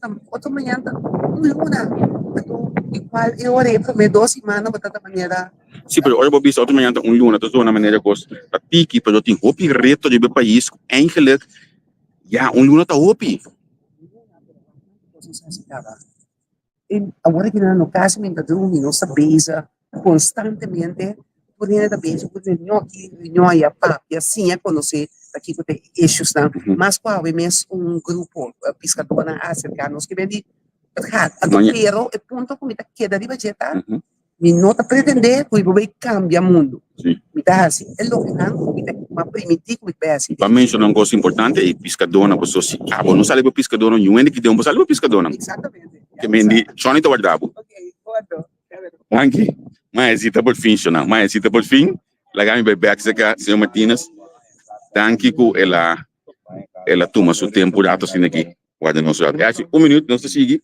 ta otro mañan ta un luna. Anto igual e ora e prome dos siman bo ta ta manera. Si, pero ora bo bisa otro mañan ta un luna ta zona manera kos ta tiki, pero tin hopi reto riba e pais ku eigenlijk ya un luna ta hopi. Awor aki nan no kasi mi ta drumi, nos ta bezig konstantemente, tur hende ta bezig ku reunion aki, reunion aya, papia, siña konosé ta kiko ta e issuesnan. Mas ku awe mes un grupo piskadónan a aserká nos ke bini het gaat. Anto pero e punto ku mi ta keda riba dje ta Mi no ta pretendé ku mi por bai kambia mundu. Mi ta hasi e lokenan ku mi ta a primintí ku mi ta bai hasi. Bo a menshoná un kos importante, e piskadónan. Pasobra si abo no sali pa piskadónan, niun hende ki den bo sali pa piskadónan. Eksaktamente. Ke men di, Shonny ta warda bo. Ok, gordo. Danki. Maesita por fin, Shona. Maesita por fin. Laga mi bai bèk serka señor Martinez. Danki ku el a el a tuma su tempu rato asina aki warda nos rato. Ashley, un minuut, nos ta sigui.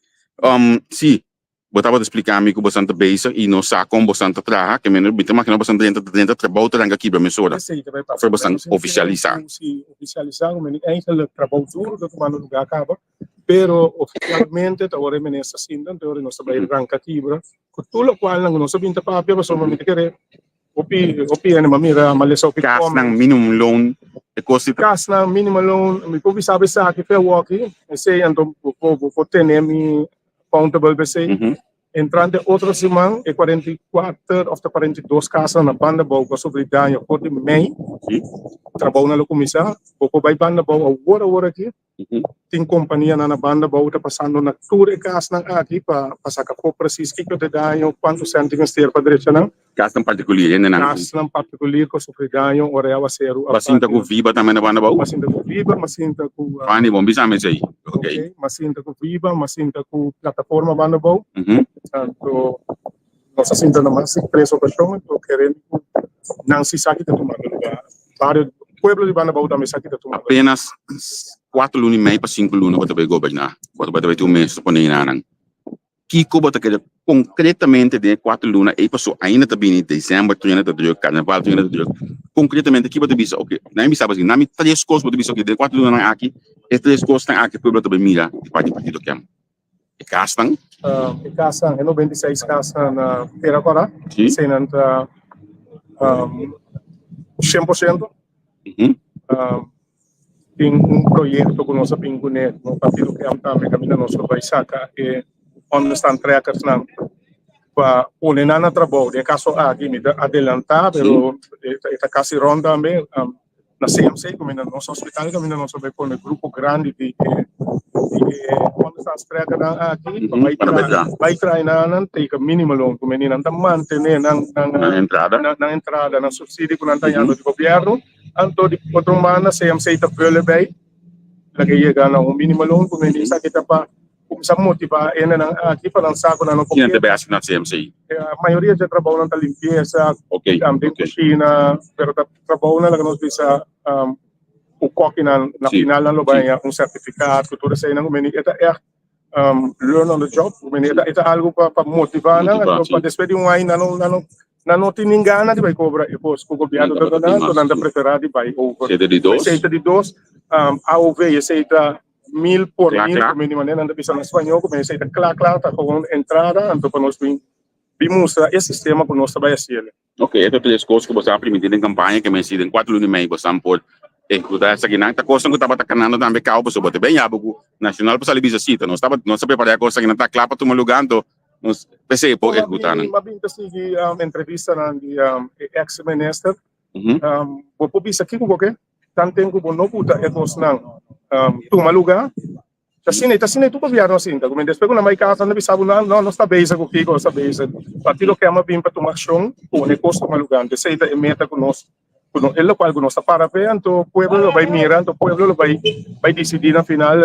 Sí. Bo tabata spliká mi ku bosan ta bezig i no sa kon bosan ta traha, ke meno mi ta makina bosan drenta ta drenta trabou ta ranka kibra mesora Esei ta bai pasa. for bosan ofisialisá. Si ofisialisá ku meni eigenlijk trabou duru ta tumando lugá kaba, pero ofisialmente ta ora e minister sinta, anto e ora nos ta bai ranka kibra ku tur lokualnan ku nos a bin ta papia pasobra mi ta kere hopi hopi hende m'a mira m'a lesa hopi Kasnan comments. minimum loan e kos di ta. Kasnan minimum loan mi por bisa bo esaki fe awoki esei anto bo por bo por tene mi accountable p'esei. Entrante otro siman e 44 of ta 42 kasnan na banda bou ku a sufri daño for di mei trabounan lo kuminsá. Bo por bai banda bou awor awor aki. Tin kompanianan na banda bou ta pasando na tur e kasnan aki pa saka afó presis kiko ta e daño, kuantu sènt tin mester pa drecha nan. Kasnan partikulier, hendenan. Kasnan partikulier ku a sufri daño ora e awaseru a Bo a sinta ku Viba tambe na banda bou? M'a sinta ku Viba, m'a sinta ku. Fanny, bon bisa mi esei. Ok. M'a sinta ku Viba, m'a sinta ku Plataforma banda bou. Anto nos a sinta na mas di tres okashon, anto kere mi ku nan si sa ki ta tumando lugar. Bario, pueblo di banda bou tambe sa ki ta tumando lugar. Apenas kuater luna i mei pa sinku luna bo ta bai goberná. Bo ta bai tin un mes ta pone nan. Kiko bo ta kere konkretamente den e kuater luna ei paso ainda ta bini december tur hende ta druk, karnaval tur hende ta druk. Konkretamente ki bo ta bisa oke, nan mi bisa bo nan mi tres kos bo ta bisa oke den e kuater lunanan aki e tres kosnan aki pueblo ta bai mira di parti di partido kem. E kasnan. E kasnan, e 96 kasnan na Tera Kora, eseinan ta 100%. Tin un proyekto ku nos a bin kuné no partido KEM tambe kaminda nos lo bai saka e onderstand trekkersnan pa pone nan na trabou. Den e kaso aki mi ta adelantá pero e ta kasi rònt tambe na CMC kaminda nos hospital kaminda nos a bai pone grupo grandi di e onderstand trekkernan aki pa bai traha bai traha nan teken minimumloon ku meni nan ta mantené nan nan entrada nan supsidio ku nan ta hañando di gobièrnu. Anto di otro un banda CMC ta vele bay laga yega na un minimo loon cu men esaki ta pa cuminsa motiva hendenan aki pa nan sa cu nan no por Kinan ta bay haci na CMC? Mayoria dje trabounan ta limpieza, den cushina, pero ta trabounan laga nos bisa cu kokinan na final nan lo bay haña un certificaat cu tur eseinan cu men e ta echt learn on the job. E ta algo pa pa motiva nan, pa despues di un aña nan no nan no nan no tin nin gana di bai cobra e cos cu gobierno ta duna, so nan ta prefera di bai over. Esei ta di dos. Esei ta di dos. AOV esei ta mil por mil, ku di manera nan ta bisa na spañó, ku esei ta kla kla, ta gewoon entrada, anto pa nos bin bin mustra e sistema ku nos ta bai hasiel. Ok, e ta tres kos ku boso a primintí den kampaña ke mester den kuater luna i mei boso por ehekutá esakinan. Ta kosnan ku tabata kanando tambe kau pasobra bo ta ben yaba ku Nacional por sali bisa sita. Nos tabata nos a prepará e kosnan akinan ta kla pa tuma lugá anto nos p'esei por ehekutá nan. Mi a bin ta sigui entrevistanan di e ex minister. Bo por bisa kiko bo ke? Tanten ku bo no buta e kosnan tuma lugá. Ta asina, ta asina tur gobierno a sinta. Como despues cu nan bay casa nan ta bisa bo no, no, nos ta bezig cu kico, nos ta bezig. Partido Kem a bin pa tuma accion pone cos tuma lugar. Anto esey ta e meta cu nos, cu no, e locual cu nos ta para p'e, anto pueblo lo bay mira, anto pueblo lo bay bay dicidi na final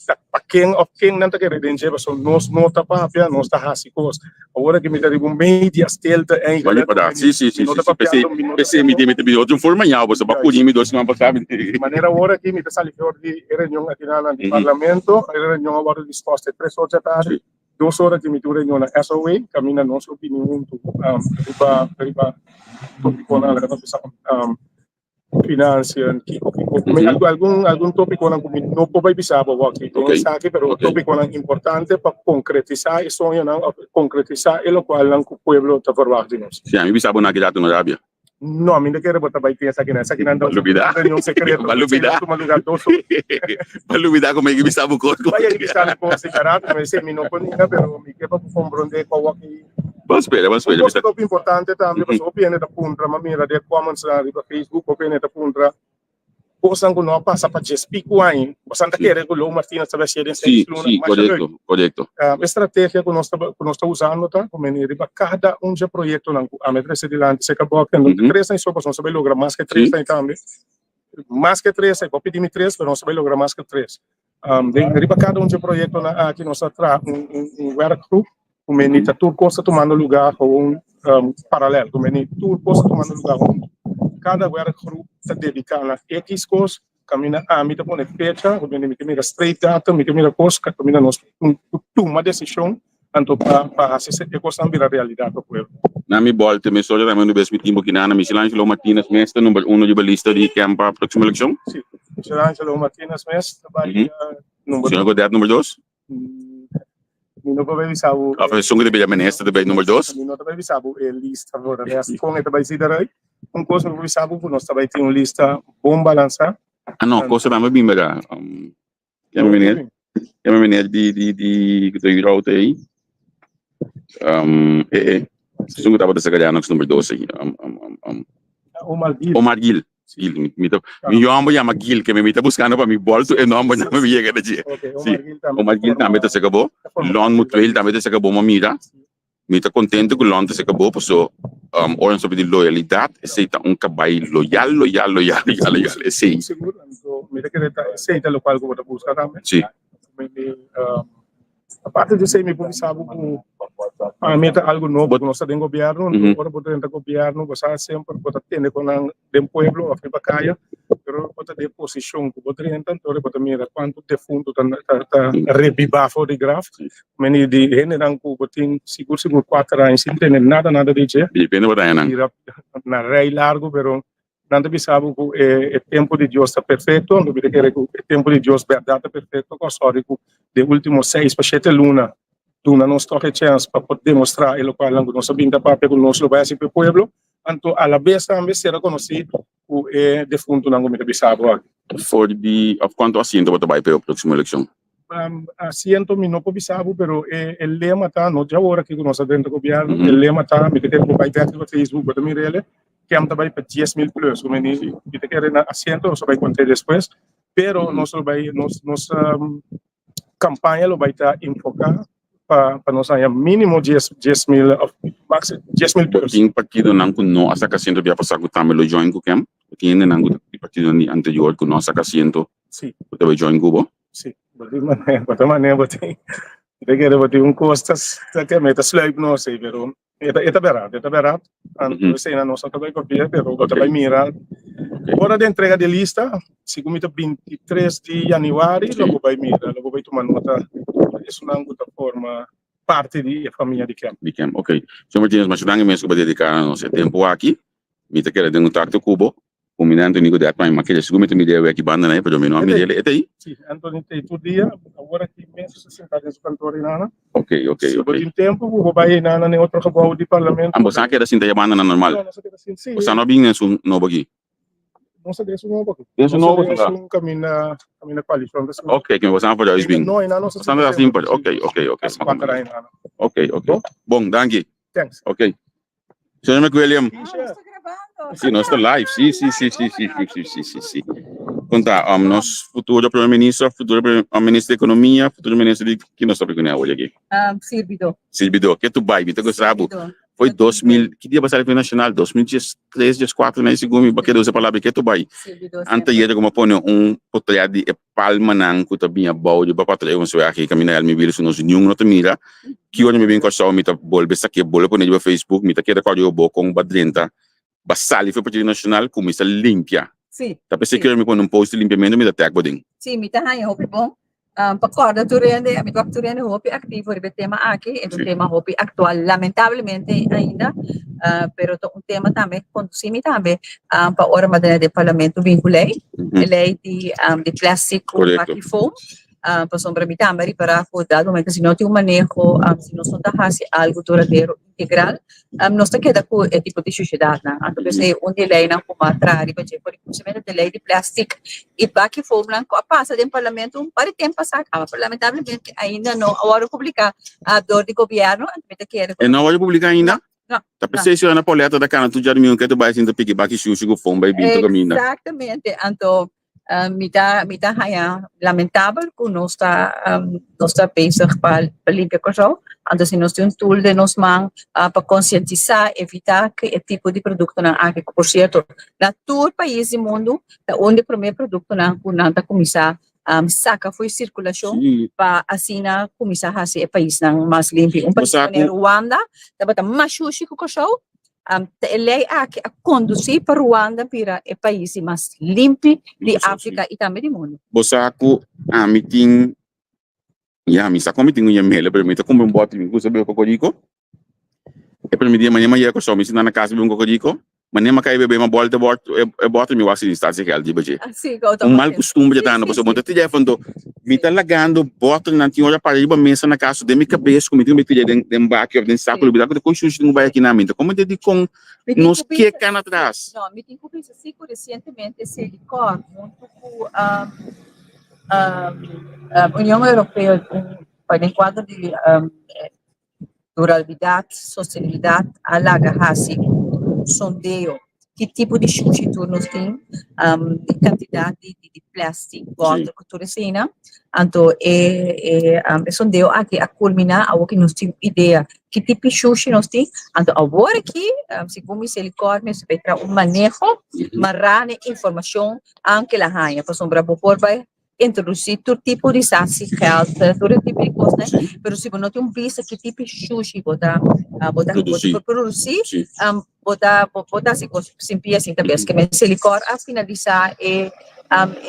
ta pa ken of ken nan ta kere den dje, pasobra nos no ta papia, nos ta haci cos. Awor aki mi ta riba un media stilte eigenlijk. Bali pa Si, si, si, si, si. P'esei, p'esei mi tin mi ta bini otro forma ñau, pasobra bo a cudi mi dos siman pasá. Manera awor aki mi ta sali for di e reunion aki na di parlamento, e reunion a wòrdu dispuesto e tres or dja tardi, dos ora aki mi tin un reunion na SOA, kaminda nos lo bini huntu riba riba topikonan laga nos bisa. Financiën, kiko kiko. Mi algun algun tópikonan ku mi no por bai bisa bo aki den esaki, pero tópikonan importante pa konkretisá e soñonan òf konkretisá e lokualnan ku pueblo ta verwagt di nos. Si ami bisa bo na ki dato no rabia. No, mi no kere bo ta bai tin esakinan. Esakinan ta un reunion sekreto. Ba lubida. Tuma lugar dos ora. Ba lubida ku mi a bisa bo kos. Bai a bisa mi kos di karato, mi si mi no por ninga, pero mi ke pa bo komprondé kua wak. Ban spera, ban spera. Un cosa hopi importante tambe, pasobra hopi hende ta puntra, m'a mira den comments nan riba Facebook, hopi hende ta puntra cosnan cu no a pasa pa djes pico aña. Bosan ta kere cu Lou Martina ta bay hacié den seis luna? Si, si, corecto, corecto. E strategia cu nos ta, cu nos ta usando ta cu meni riba cada un dje proyectonan cu ami a trece dilanti cerca Bogdan, no ta tres aña so, pasobra nos ta bay logra mas ke tres aña tambe. Mas ke tres aña, bo pidi mi tres, pero nos ta bay logra mas ke tres. Den riba kada un dje proyektonan aki nos a traha un werkgroep ku meni ta tur kos ta tumando lugá gewoon paralèl, ku meni tur kos ta tumando lugá huntu. Kada werkgroep ta dediká na ekis kos, kaminda ami ta pone fecha, ku meni mi ta mira straight datum, mi ta mira kos kaminda nos tuma desishon anto pa pa hasi e kosnan bira realidat pa pueblo. Na mi bòlta mi soja tambe un bes mi tin bo kinana Michelangelo Martinez mes ta number uno riba lista di ken pa próksimo elekshon? Si, Michelangelo Martinez mes ta bai number. Señor Godett number dos? Mi no por bai bisa bo. Of esun ku ta bira minister ta bai number dos? Mi no ta bai bisa bo e lista for de rest kon e ta bai si eruit. Un kos mi por bisa bo ku nos ta bai tin un lista bon balansá. Ah no, kos ta tambe bin bera. Yama meneer, yama meneer di di di ku ta yura auto ei. Um, eh eh. Esun ku tabata saka nos number dos ei. Um, um, um, um. Omar Gil. Omar Gil. Gil, mi, mi ta, mi yombo yama Gil, ke mi mi ta buscando pa mi bolto e nomber na mi yega na dje. Okay, Sí. Omar Gil tambe. Omar Gil tambe ta saka bo. Lon Mutueel tambe ta saka bo, ma mira. Mi ta contento cu Lon ta seka bo paso ora nos ta pidi loyalidad esey ta un cabay loyal loyal loyal loyal loyal esey. Sigur anto mi ta kere ta esey ta locual cu bo ta busca tambe. Si. Aparte di esey mi por bisa bo cu pa mi ta algo nobo cu nos ta den gobierno anto ora bo ta drenta gobierno bo sa semper bo ta tende cu nan den pueblo of riba caya pero bo ta den posicion cu bo drenta anto bo ta mira cuanto defunto ta ta rebiba for di graf. Meni di hendenan ku bo tin sigur sigur kuater aña sin tene nada nada di dje. Depende bo ta nan. Bira na rei largu pero nan ta bisa bo ku e e tempo di Dios ta perfecto, anto mi ta kere ku e tempo di Dios bèrdat ta perfecto kos sòri ku den ultimo seis pa shete luna duna nos tòg e chèns pa por demostrá e lokualnan ku nos a bin ta papia ku nos lo bai hasi pa e pueblo, anto alabes tambe sera konosí ku e defuntunan ku mi ta bisa bo aki. For di òf kuantu asiento bo ta bai pa e próksimo elekshon? Asiento mi no por bisa bo, pero e e lema ta, no dje awor aki ku nos a drenta gobièrnu, e lema ta, mi ta kere bo bai bèk riba Facebook, bo ta mira el, kem ta bai pa 10.000 plus, ku meni mi ta kere na asiento nos a bai konta despues, pero nos lo bai, nos nos kampaña lo bai ta enfoká pa pa nos haña mínimo dies 10.000 òf máksimo 10.000 plus. Tin partidonan ku no a saka asiento bia pasá ku tambe lo join ku kem? Tin hendenan ku di partidonan di anterior ku no a saka asiento ku ta bai join ku bo? Sí, bo tin manera, bo ta manera bo tin, bo ta kere bo tin un kos ta ta keme ta sluip nos ei, pero e ta e ta bèrdat, e ta bèrdat. Anto eseinan nos no ta bai papia, pero bo ta bai mira ora di entrega di lista, segun mi ta 23 di yanüari lo bo bai mira, lo bo bai tuma nota esunnan ku ta forma parti di e famia di Kem. Di Kem, ok. Señor Martinez, masha danki mes ku bo a dediká na nos e tempu aki. Mi ta keda den kontakto ku bo. Ku mi na Anthony ku dat pa mi ma kere sigur mi ta mira e aki banda na e pero mi no a mira el e ta ei. Si, Anthony ta ei tur dia, awor aki mes ta sinta den su kantor einana. Ok, ok, Si bo ok. tin tempu bo bai einana den otro gebou di parlamento. Ah, boso a keda sinta e banda na normal? No, nos a keda sinta, si. Boso no a bin den su nobo aki? Nos a den su nobo aki. Den su nobo Nos a sinta? den su kaminda, kaminda koalishon ta sinta. Ok, ke boso a for huis bin? No, einana nos a Boso a sinta sinta semper. Ok, ok, ok. Kasi kuater aña einana. Ok, ok. Bon, danki. Thanks. Ok. Señor McWilliam. Ah, nos ta grabando. Sí, nos ta live. Sí, sí, sí, sí, sí, sí, sí, sí, sí, sí. Conta, nos futuro primer ministro, futuro primer, ministro de economia, futuro ministro di ki nos ta pone awor aki? Sirbidó. Sirbidó. Ke tu bai? Mi ta gosta bo. Sirbidó. Foi 2000, ki dia pasado nacional? 2013, 14, nee, segun mi, pa usa palabra ke tu bai. Sirbidó. Ante yere como pone un portret di e palmanan ku ta bin abou riba patrei un suerte aki kaminda Elmi Wilson nos niun no ta mira. Ki ora mi bin Kòrsou mi ta bolbe sak'é, bolbe pone riba Facebook, mi ta keda kòrda yo bo kon bo a drenta, bo a sali for Partido Nacional, kuminsá limpia. Sí, Ta p'esei sí. ki ora mi pone un post di limpiamentu mi ta tag bo den. Sí, mi ta haña hopi bon. Pa kòrda tur hende, mi ta wak tur hende hopi aktivo riba e tema aki, e ta un tema hopi aktual lamentablemente ainda, pero ta un tema tambe kondusí mi tambe pa ora mi a tene den parlamento bin ku lei, e lei di di plastic ku baki foam, pasobra mi tambe a ripará ku dado momento si no tin un maneho, si nos no ta hasi algu duradero integral, nos ta keda ku e tipo di shushedatnan. Anto p'esei un di e leinan ku a traha riba dje por inclusivamente ta e lei di plastic i baki foamnan ku a pasa den parlamento un par di tempu pasá kaba, pero lamentablemente ainda no a wòrdu publiká dor di gobièrnu. Anto mi ta kere ku. E no a wòrdu publiká ainda? No, no. Ta p'esei siudadana Pauletta ta kana tur djadumingu ke ta bai sinta piki baki shushi ku foam bai bin tur kaminda. Exactamente. Anto Mi ta mi ta haña lamentabel ku nos ta nos ta bezig pa pa limpia Kòrsou, anto si nos tin un tool den nos man pa konsientisá, evitá ku e tipo di produktonan aki, ku por sierto na tur pais di mundu ta un di e promé produktonan ku nan ta kuminsá saka for di sirkulashon pa asina kuminsá hasi e paisnan mas limpi. Un pais manera Ruanda tabata mas shushi ku Kòrsou. Ta e lei aki a kondusí pa Ruanda bira e pais di mas limpi di Afrika i tambe di mundu. Bo sa ku ami tin, ya mi sa ku ami tin un yamela, pero mi ta kumpra un bòti mi gusta bebe kokoriko. E prome dia manera mi a yega Kòrsou mi sinta na kas bebe un kokoriko, manera mi a kai bebe mi a bòlta e bòti mi wak si tin stasi gèld riba dje. Un mal kustumber dje ta anda pasobra bo ta tira anto mi ta lagando bòtelnan tin ora para riba mesa na kas den mi kabes ku mi tin ku tira den den baki òf den saku lubida ku ta kon shushi tin ku bai aki nan mi ta komo dikon nos ke kana atras. No, mi tin ku bisa si ku resientemente Selikor huntu ku Union Europeo den kuadro di Duralbidat, sostenibilidat a laga hasi un sondeo ki tipo di shushi tur nos tin, e kantidat di di plastic bòter ku tur eseinan. Anto e e sondeo aki a kulminá awor ku nos tin un idea ki tipo di shushi nos tin. Anto awor aki segun mi Selikor mester bai traha un maneho mará na e informashon anke el a haña pasobra bo por bai introduci tur tipo di sasi geld, tur e tipo di cosnan, pero si bo no tin un bista ki tipo di shushi bo ta bo ta Produci. bo produci, Sí. bo ta bo ta haci cos sin pia sin cabes. Ke men Selikor a finalisa e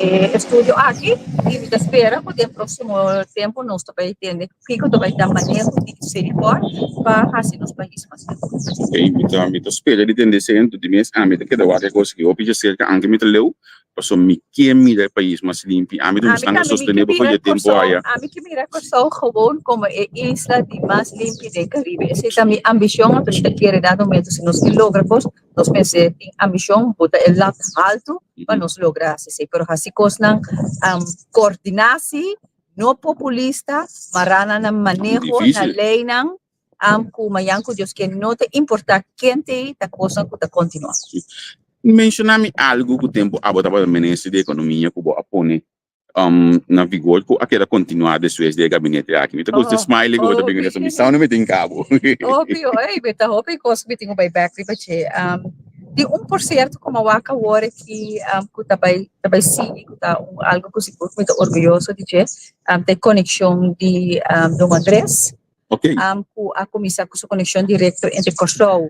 e estudio aki y mi ta spera cu den proximo tempo nos ta bay tende kico ta bay ta maneho di Selikor pa haci nos pais mas mehor. Ok, mi ta mi ta spera di tende esei, anto di mes ami ta keda wak e cos aki hopi djaserca anke mi ta leu. Pasobra mi ke mira e pais mas limpi. Ami ta buscando Ami tambe mi ke sostené bo for mira di e tempo Kòrsou, aya. ami ke mira Kòrsou gewoon komo e isla di mas limpi den Karibe. Esei ta mi ambishon, anto mi ta kere dado momento si nos ke logra kos, nos mester tin ambishon, bo ta e lat haltu pa nos logra hasi esei. Pero hasi kosnan koordiná si, no populista, mará nan na maneho, na Difícil. leinan, ku mañan ku Dios ke no ta importá ken ta ei, ta kosnan ku ta kontinuá. Menshoná mi algu ku tempu abo tabata minister di ekonomia ku bo a pone na vigor ku a keda kontinuá despues di e gabinete aki. Mi ta gusta e smiley ku bo ta bringa mi sa unda mi tin kabo. Hopi, ey, mi ta hopi kos ku mi tin ku bai bèk riba dje. Tin un por sierto ku mi a wak awor aki ku ta bai ta bai sigui ku ta un algu ku sigur ku mi ta orguyoso di dje, ta e konekshon di Don Andres. Ok. Ku a kuminsá ku su konekshon direkto entre Kòrsou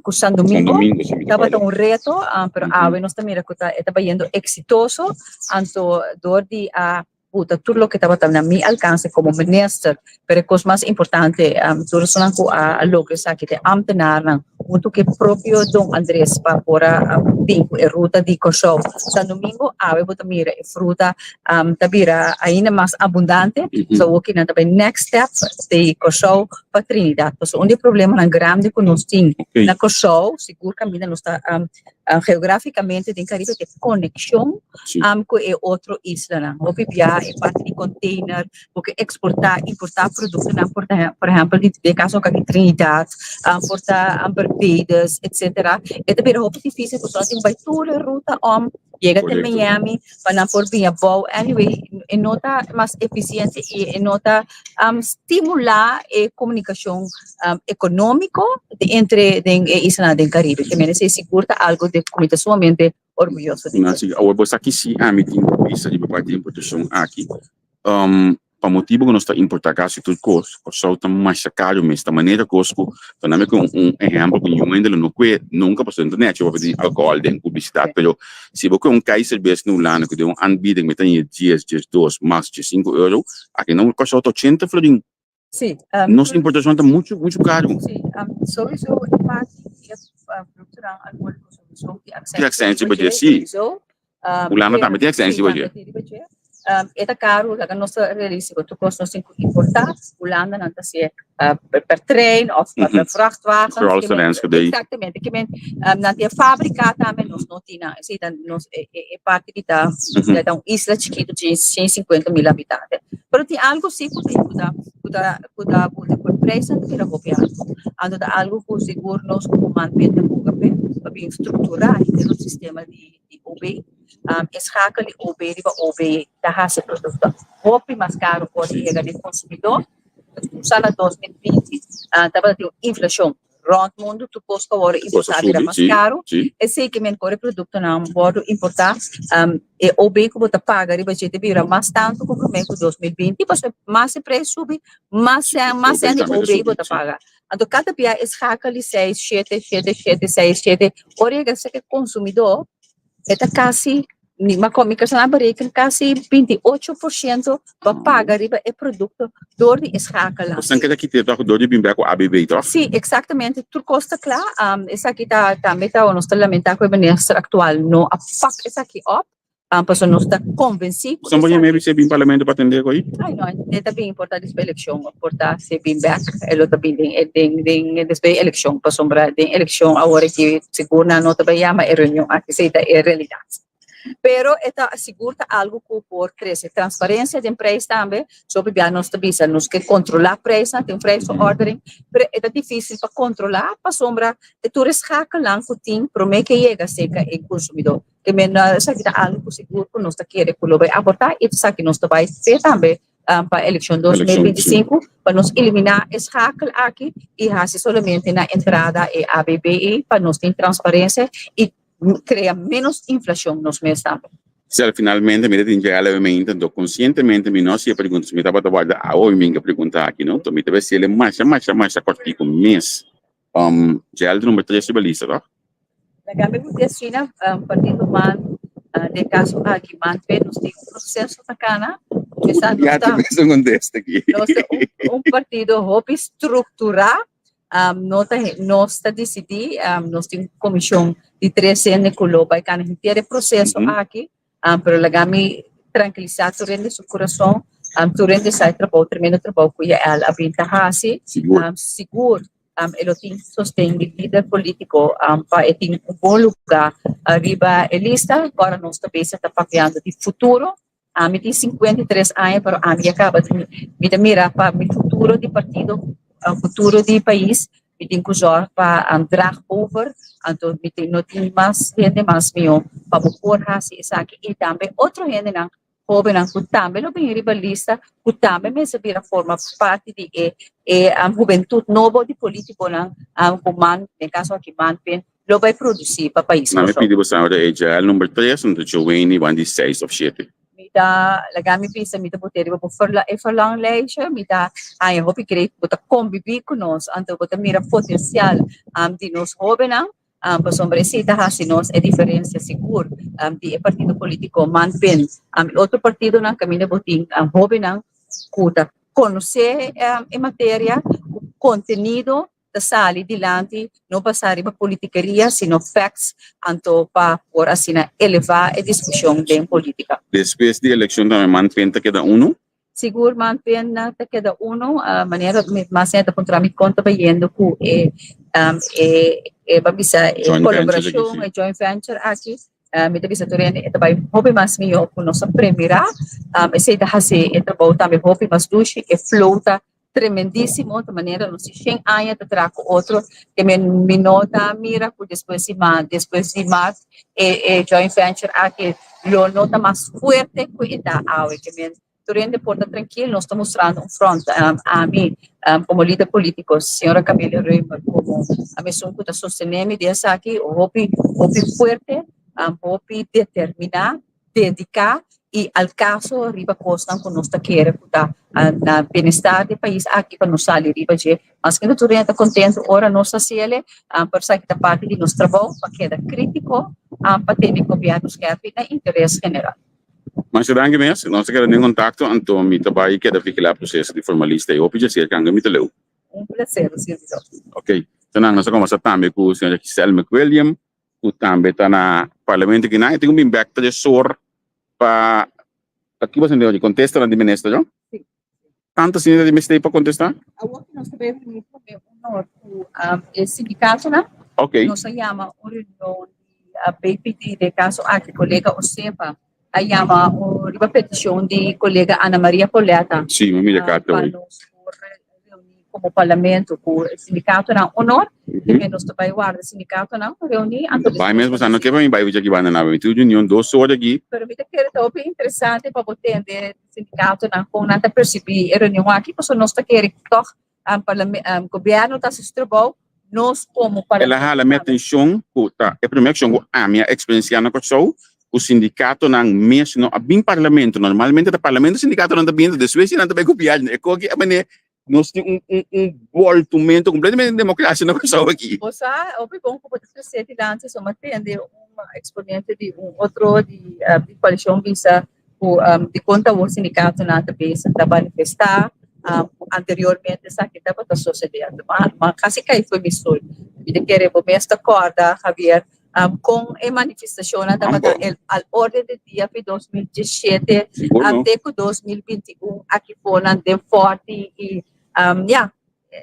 ku San San Domingo. Domingo, si mi ta Tabata kòrda. un reto, pero awe nos ta mira ku ta e ta bayendo eksitoso. Anto dor di a buta tur loke tabata na mi alkanse komo minister, pero e kos mas importante tur esunnan ku a logra esaki ta e ámtenarnan huntu ku e propio Don Andres pa por a bin ku e ruta di Kòrsou San Domingo. Awe bo ta mira e fruta ta bira ainda mas abundante. So awor ki nan ta bai next step di Kòrsou pa Trinidad. Pasobra un di e problemanan grandi ku nos tin na Kòrsou, sigur kaminda nos ta geografikamente den Karibe ta e konekshon ku e otro islanan. Hopi bia e parti di container bo ke eksportá, importá produktonan por por ehèmpel di den kaso aki Trinidad, por ta Barbados etsetera. E ta bira hopi difísil pasobra nan tin ku bai tur e ruta om yega te Miami pa nan por bini abou. Anyway, e no ta mas efisiente i e no ta stimulá e komunikashon ekonómiko entre den e islanan den Karibe. Te mene esei sigur ta algu di ku mi ta sumamente orguyoso di dje. Awor bo sa ki si ami tin ku bisa riba parti di importashon aki. Pa motibu ku nos ta importá kasi tur kos, Kòrsou ta masha karu mes. Ta manera kos ku ta nami ku un ehèmpel ku niun hende lo no kue nunka pasobra no ta nèchi papia di alkohòl den publisidat. Pero si bo kue un kai serbes na Hulanda ku den un aanbieding mi ta haña dies, diesdos, mas diesinku euro, aki na Kòrsou ta ochenta florin. Sí. Nos importashon ta muchu, muchu karu. Sí, sowieso e parti di e productonan alcoholico sowieso tin Tin accijns riba dje, sí. Hulanda tambe tin accijns riba dje. E ta karu, laga nos ta realístico, tur kos nos tin ku importá, Hulanda nan ta hasié per trein òf per vrachtwagen. Vooral esnan Enschede. Exactamente, ke men nan tin e fábrika tambe, nos no tin nan, esei ta nos e parti di ta ta un isla chikitu di 150 mil habitante. Pero tin algu sí ku ta yuda, ku ta ku e prijsnan ta bira hopi altu. Anto ta algu ku sigur nos komo MANP ta boga p'e pa bin strukturá henter nos sistema di OB. E schakel di OB riba OB ta hasi produkto hopi mas karu ora di yega den konsumidó. Kuminsá na 2020 tabata tin un inflashon rònt mundu, tur kos ku a wòrdu importá bira mas karu. Esei ke men ora e produktonan wòrdu importá e OB ku bo ta paga riba dje ta bira mas tantu ku promé ku 2020 pasobra mas e preis subi mas mas sèn di OB bo ta paga. Anto kada bia e schakel di seis, shete, shete, shete, seis, shete ora yega serka e konsumidó e ta kasi mi mi a bereken kasi 28% pa paga riba e produkto dor di e schakelnan. Boso keda kita toch dor di bin bek ku ABB toch? Sí, exactamente. Tur kos ta kla. Esaki ta tambe ta nos ta lamentá ku e minister aktual no a pak esaki op. Pasobra nos ta konvensí ku esaki. Maybe si e bin parlamento pa atendé ku ei? Ai no, e ta bin por ta despues elekshon of por ta si e bin bek e lo ta bin den den den despues elekshon pasobra den elekshon awor aki sigur nan no ta bai yama e reunion aki esei ta e realidat. Pero e ta sigur ta algu ku por trese transparensia den preis tambe. So pabia nos ta bisa nos ke kontrolá preisnan, tin prijsverordening, pero e ta difísil pa kontrolá pasobra e tur e schakelnan ku tin promé ke yega serka e konsumidó. Ke men esaki ta algu ku sigur ku nos ta kere ku lo bai aportá i esaki nos ta bai fe tambe pa elekshon 2025 pa nos eliminá e schakel aki i hasi solamente na entrada e ABB pa nos tin transparensia i krea ménos inflashon nos mes tambe. Sel, finalmente mi ta tin dje levemente, anto konsientemente mi no hasi e pregunta, si mi tabata warda awe mi binga pregunta aki, no? Anto mi ta bai hasiel masha, masha, masha kòrtiku mes. Djel ta number tres riba lista, tòg? Laga mi ku asina, partido man, den kaso aki man pe, nos tin un proseso ta kana. Esa nos Ya ta, te mesun kontesta aki. Nos ta un partido hopi strukturá. No ta nos ta disidí, nos tin un komishon di tres hende ku lo bai kana henter e proseso aki, pero laga mi trankilisá tur hende su kurason, tur hende sa e trabou, tremendo trabou ku Yael a bin ta hasi. Sigur. Sigur e lo tin sosten di lider polítiko pa e tin un bon lugá riba e lista. Ora nos ta bisa ta papiando di futuro. Ami tin 53 aña, pero ami ya kaba di mi ta mira pa mi futuro di partido, futuro di pais, mi tin ku zòrg pa draag over, anto mi tin no tin mas hende mas mihó pa bo por hasi esaki i tambe otro hendenan hóbennan ku tambe lo bini riba lista ku tambe mester bira forma parti di e e hubentut nobo di polítikonan ku man, den kaso aki man pen lo bai produsí pa pais Na mi Kòrsou. pidi bo sa ora e Jael number tres, anto Joanie wan di seis of shete. Mi ta laga mi bisa mi ta bot'é riba bo verla e verlanglijstje, mi ta haña hopi great bo ta kombibí ku nos, anto bo ta mira potensial di nos hóbennan, pasobra esei ta hasi nos e diferensia sigur di e partido polítiko man bin i otro partidonan kaminda bo tin hóbennan ku ta konosé e materia, ku kontenido ta sali dilanti no basá riba politikeria sino facts anto pa por asina elevá e diskushon den politika. Despues di elekshon tambe man pen ta keda unu? Sigur man pen ta keda unu, manera mi mas ta puntra mi kon ta bayendo ku e e ban bisa e kolaborashon e joint venture aki mi ta bisa tur hende e ta bai hopi mas mihó ku nos a premirá, esei ta hasi e trabou tambe hopi mas dushi, e flow ta tremendísimo, ta manera nos tin shen aña ta traha ku otro, ke mi mi no ta mira ku despues di ma despues di mart e e joint venture aki lo no ta mas fuerte ku e ta awe, ke men tur hende por ta trankil, nos ta mustrando un front, ami komo lider polítiko, señora Camelia Römer komo ami esun ku ta sostené mi den esaki hopi hopi fuerte, hopi determiná, dediká. i al kaso riba kosnan ku nos ta kere ku ta na bienestar di e pais aki pa nos sali riba dje. Maske no tur hende ta kontentu ora nos ta hasiel, pero esaki ta parti di nos trabou pa keda kritiko pa tene gobièrnu skèrpi na interes general. Masha danki mes, nos ta keda den kontakto, anto mi ta bai keda vigilá proseso di formalista i hopi dje serka ange mi ta leu. Un placer, servidor. Ok, nan nos a kombersa tambe ku señora Giselle McWilliam ku tambe ta na parlamento kinan e tin ku bin bek tresor pa pa ki bo di kontesta di minister jo? Si. Tantu asina di mester pa kontesta? Awor ki nos ta bai reuni prome un or ku e sindikatonan. Ok. Nos a yama un reunion di BPD den kaso aki kolega Osepa a yama un riba petishon di kolega Ana Maria Poleta. Si, mi mira karta Pa hoy. nos por reuní komo parlamento ku e sindikatonan honor, i nos ta bai warda e sindikatonan reuní, anto Bai mes pasobra no ke pa mi bai wichi aki banda nan, mi tin reunion dos ora aki. Pero mi ta kere ta hopi interesante pa bo tende sindikatonan kon nan ta persibí e reunion aki, pasobra nos ta kere tòg gobièrnu ta hasi su trabou, nos komo El a hala mi atenshon ku ta e promé akshon ku ami a eksperensiá na Kòrsou ku sindikatonan mes no a bin parlamento. Normalmente ta parlamento sindikatonan ta bin, despues nan ta bai gobièrnu. E koki a manera nos tin un un un boltumento kompletamente di demokrasia na Kòrsou aki. Bo sa hopi bon ku bo ta trese dilanti so mi a tende un eksponente di un otro di di koalishon bisa ku dikon ta awor sindikatonan ta bezig ta manifestá anteriormente esaki tabata sosodé. Anto mi a kasi kai for mi stoel. Mi ta kere bo mes ta kòrda Javier kon e manifestashonnan tabata al orden del dia fi 2017 te ku 2021 aki fonan den Fòrti i ya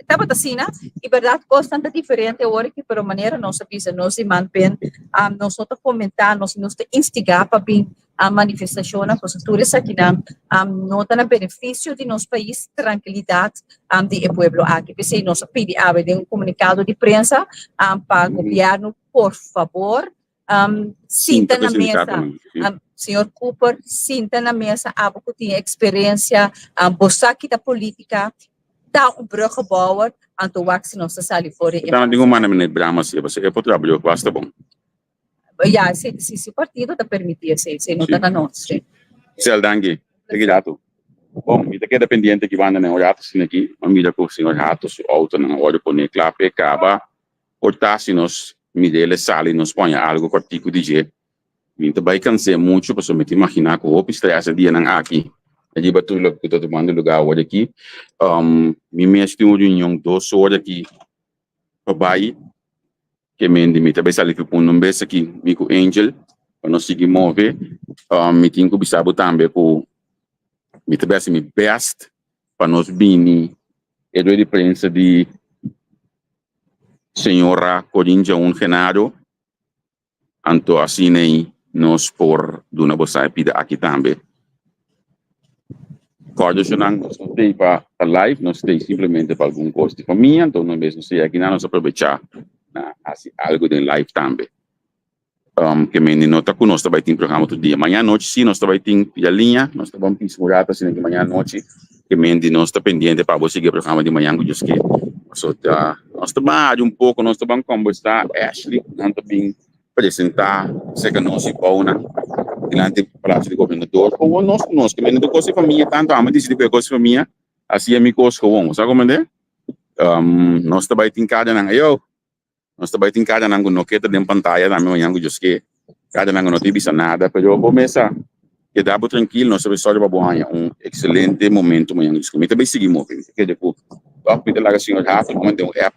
tabata asina i bèrdat kosnan ta diferente awor aki pero manera nos a bisa nos di Manpen nos no ta fomentá nos no ta instigá pa bin manifestashonnan pasobra tur esakinan no ta na benefisio di nos pais trankilidat di e pueblo aki p'esei nos a pidi awe den un komunikado di prensa pa gobièrnu por fabor sinta na mesa. Señor Cooper, sinta na mesa, abo ku tin eksperensia, bo sa kita politika, ta un bruggenbouwer, anto wak si nos ta sali for di e. Tana tin ku manda meneer Brahma si, pasobra e por traha basta bon. Ya, si si su partido ta permiti esei, esei no ta na nos. Si. Sel, danki. Te rato. Bon, mi ta keda pendiente aki banda den un rato asina aki. Mi a mira ku señor Hato su autonan a wòrdu pone kla p'e kaba. Por ta si nos mir'el e sali nos poña algo kòrtiku di dje. Mi ta bai kans'é muchu pasobra mi ta imaginá ku hopi strès e dianan aki riba tur loke ku ta tumando lugá awor aki. Mi mes tin un reunion dos ora aki pa bai ke mende mi ta bai sali fi punda un bes aki mi ku Angel pa nos sigui move. Mi tin ku bisa bo tambe ku mi ta bai hasi mi bèst pa nos bini e rueda di prensa di Señora Corinne Jaun Genaro, anto asina ei nos por duna bo sa e pida aki tambe. Kòrda esnan, nos no tei pa ta live, nos tei simplemente pa algun kos di famia, anto una bes nos tei aki nan nos a probechá na hasi algu den live tambe. Ke mende no ta ku nos ta bai tin programa tur dia. Maña anochi si nos ta bai tin pia liña, nos ta ban pisa un rato asina ke maña anochi ke mende nos ta pendiente pa bo sigui e programa di mañan ku Dios ke. Pasobra ta nos ta ban hari un poko, nos ta ban kombersá Ashley ku nan ta bin presentá serka nos i bounan dilanti palacio di gobernador. Komo nos ku nos ke mende tur kos di famia tantu amo disidi ku e kos di famia hasi e mi kos gewoon. Bo sa komprende? Nos ta bai tin kada nan ayo. Nos ta bai tin karanan ku no ke ta den pantaya tambe mañan ku Dios ke. Karanan ku no tin bisa nada, pero bo mes a keda bo trankil, nos ta bai sòru pa bo haña un ekselente momento mañan ku Dios ke. Mi ta bai sigui move, mi ta kere ku tòg mi ta laga señor Hato manda un app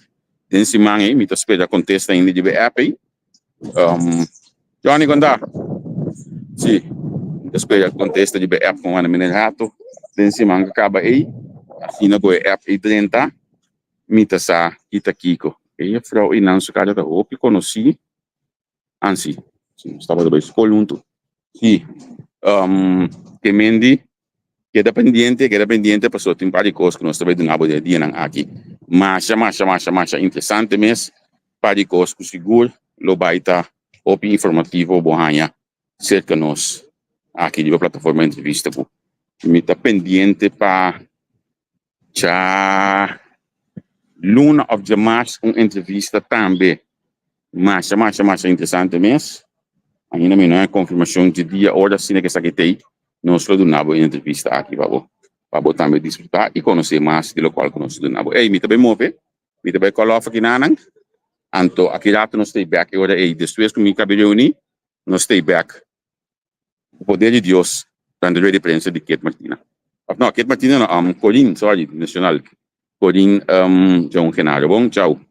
den siman ei, mi ta spera kontesta ainda riba e app ei. Johnny kon ta? Si, mi ta spera kontesta riba e app ku manda meneer Hato den siman ku kaba ei, asina ku e app ei drenta. Mi ta sa ki ta kiko. E jefrou einan su kara ta hopi konosí. Ansi, si nos tabata bai skol huntu. Si, ke mendi keda pendiente, keda pendiente pasobra tin un par di kos ku nos ta bai duna bo den e dianan aki. Masha, masha, masha, masha interesante mes. Par di kos ku sigur lo bai ta hopi informativo bo haña serka nos aki riba plataforma entrevista ku mi ta pendiente pa dja luna of dja mars un entrevista tambe masha masha masha interesante mes ainda mi no haña konfirmashon dje dia ora asina ke esaki t'ei. Nos lo duna bo e entrevista aki pa bo, pa bo tambe disfrutá i konosé mas di lokual ku nos ta duna bo. Ey, mi ta bai move, mi ta bai call off aki nanan, anto aki rato nos ta ei bek e ora ei, despues ku mi kabe reuní, nos ta ei bek. Ku poder di Dios, durante rueda di prensa di Kate Martina. Of no, Kate Martina no, Corinne, sorry, nacional. Corinne, um, John Genaro. Bon, chao.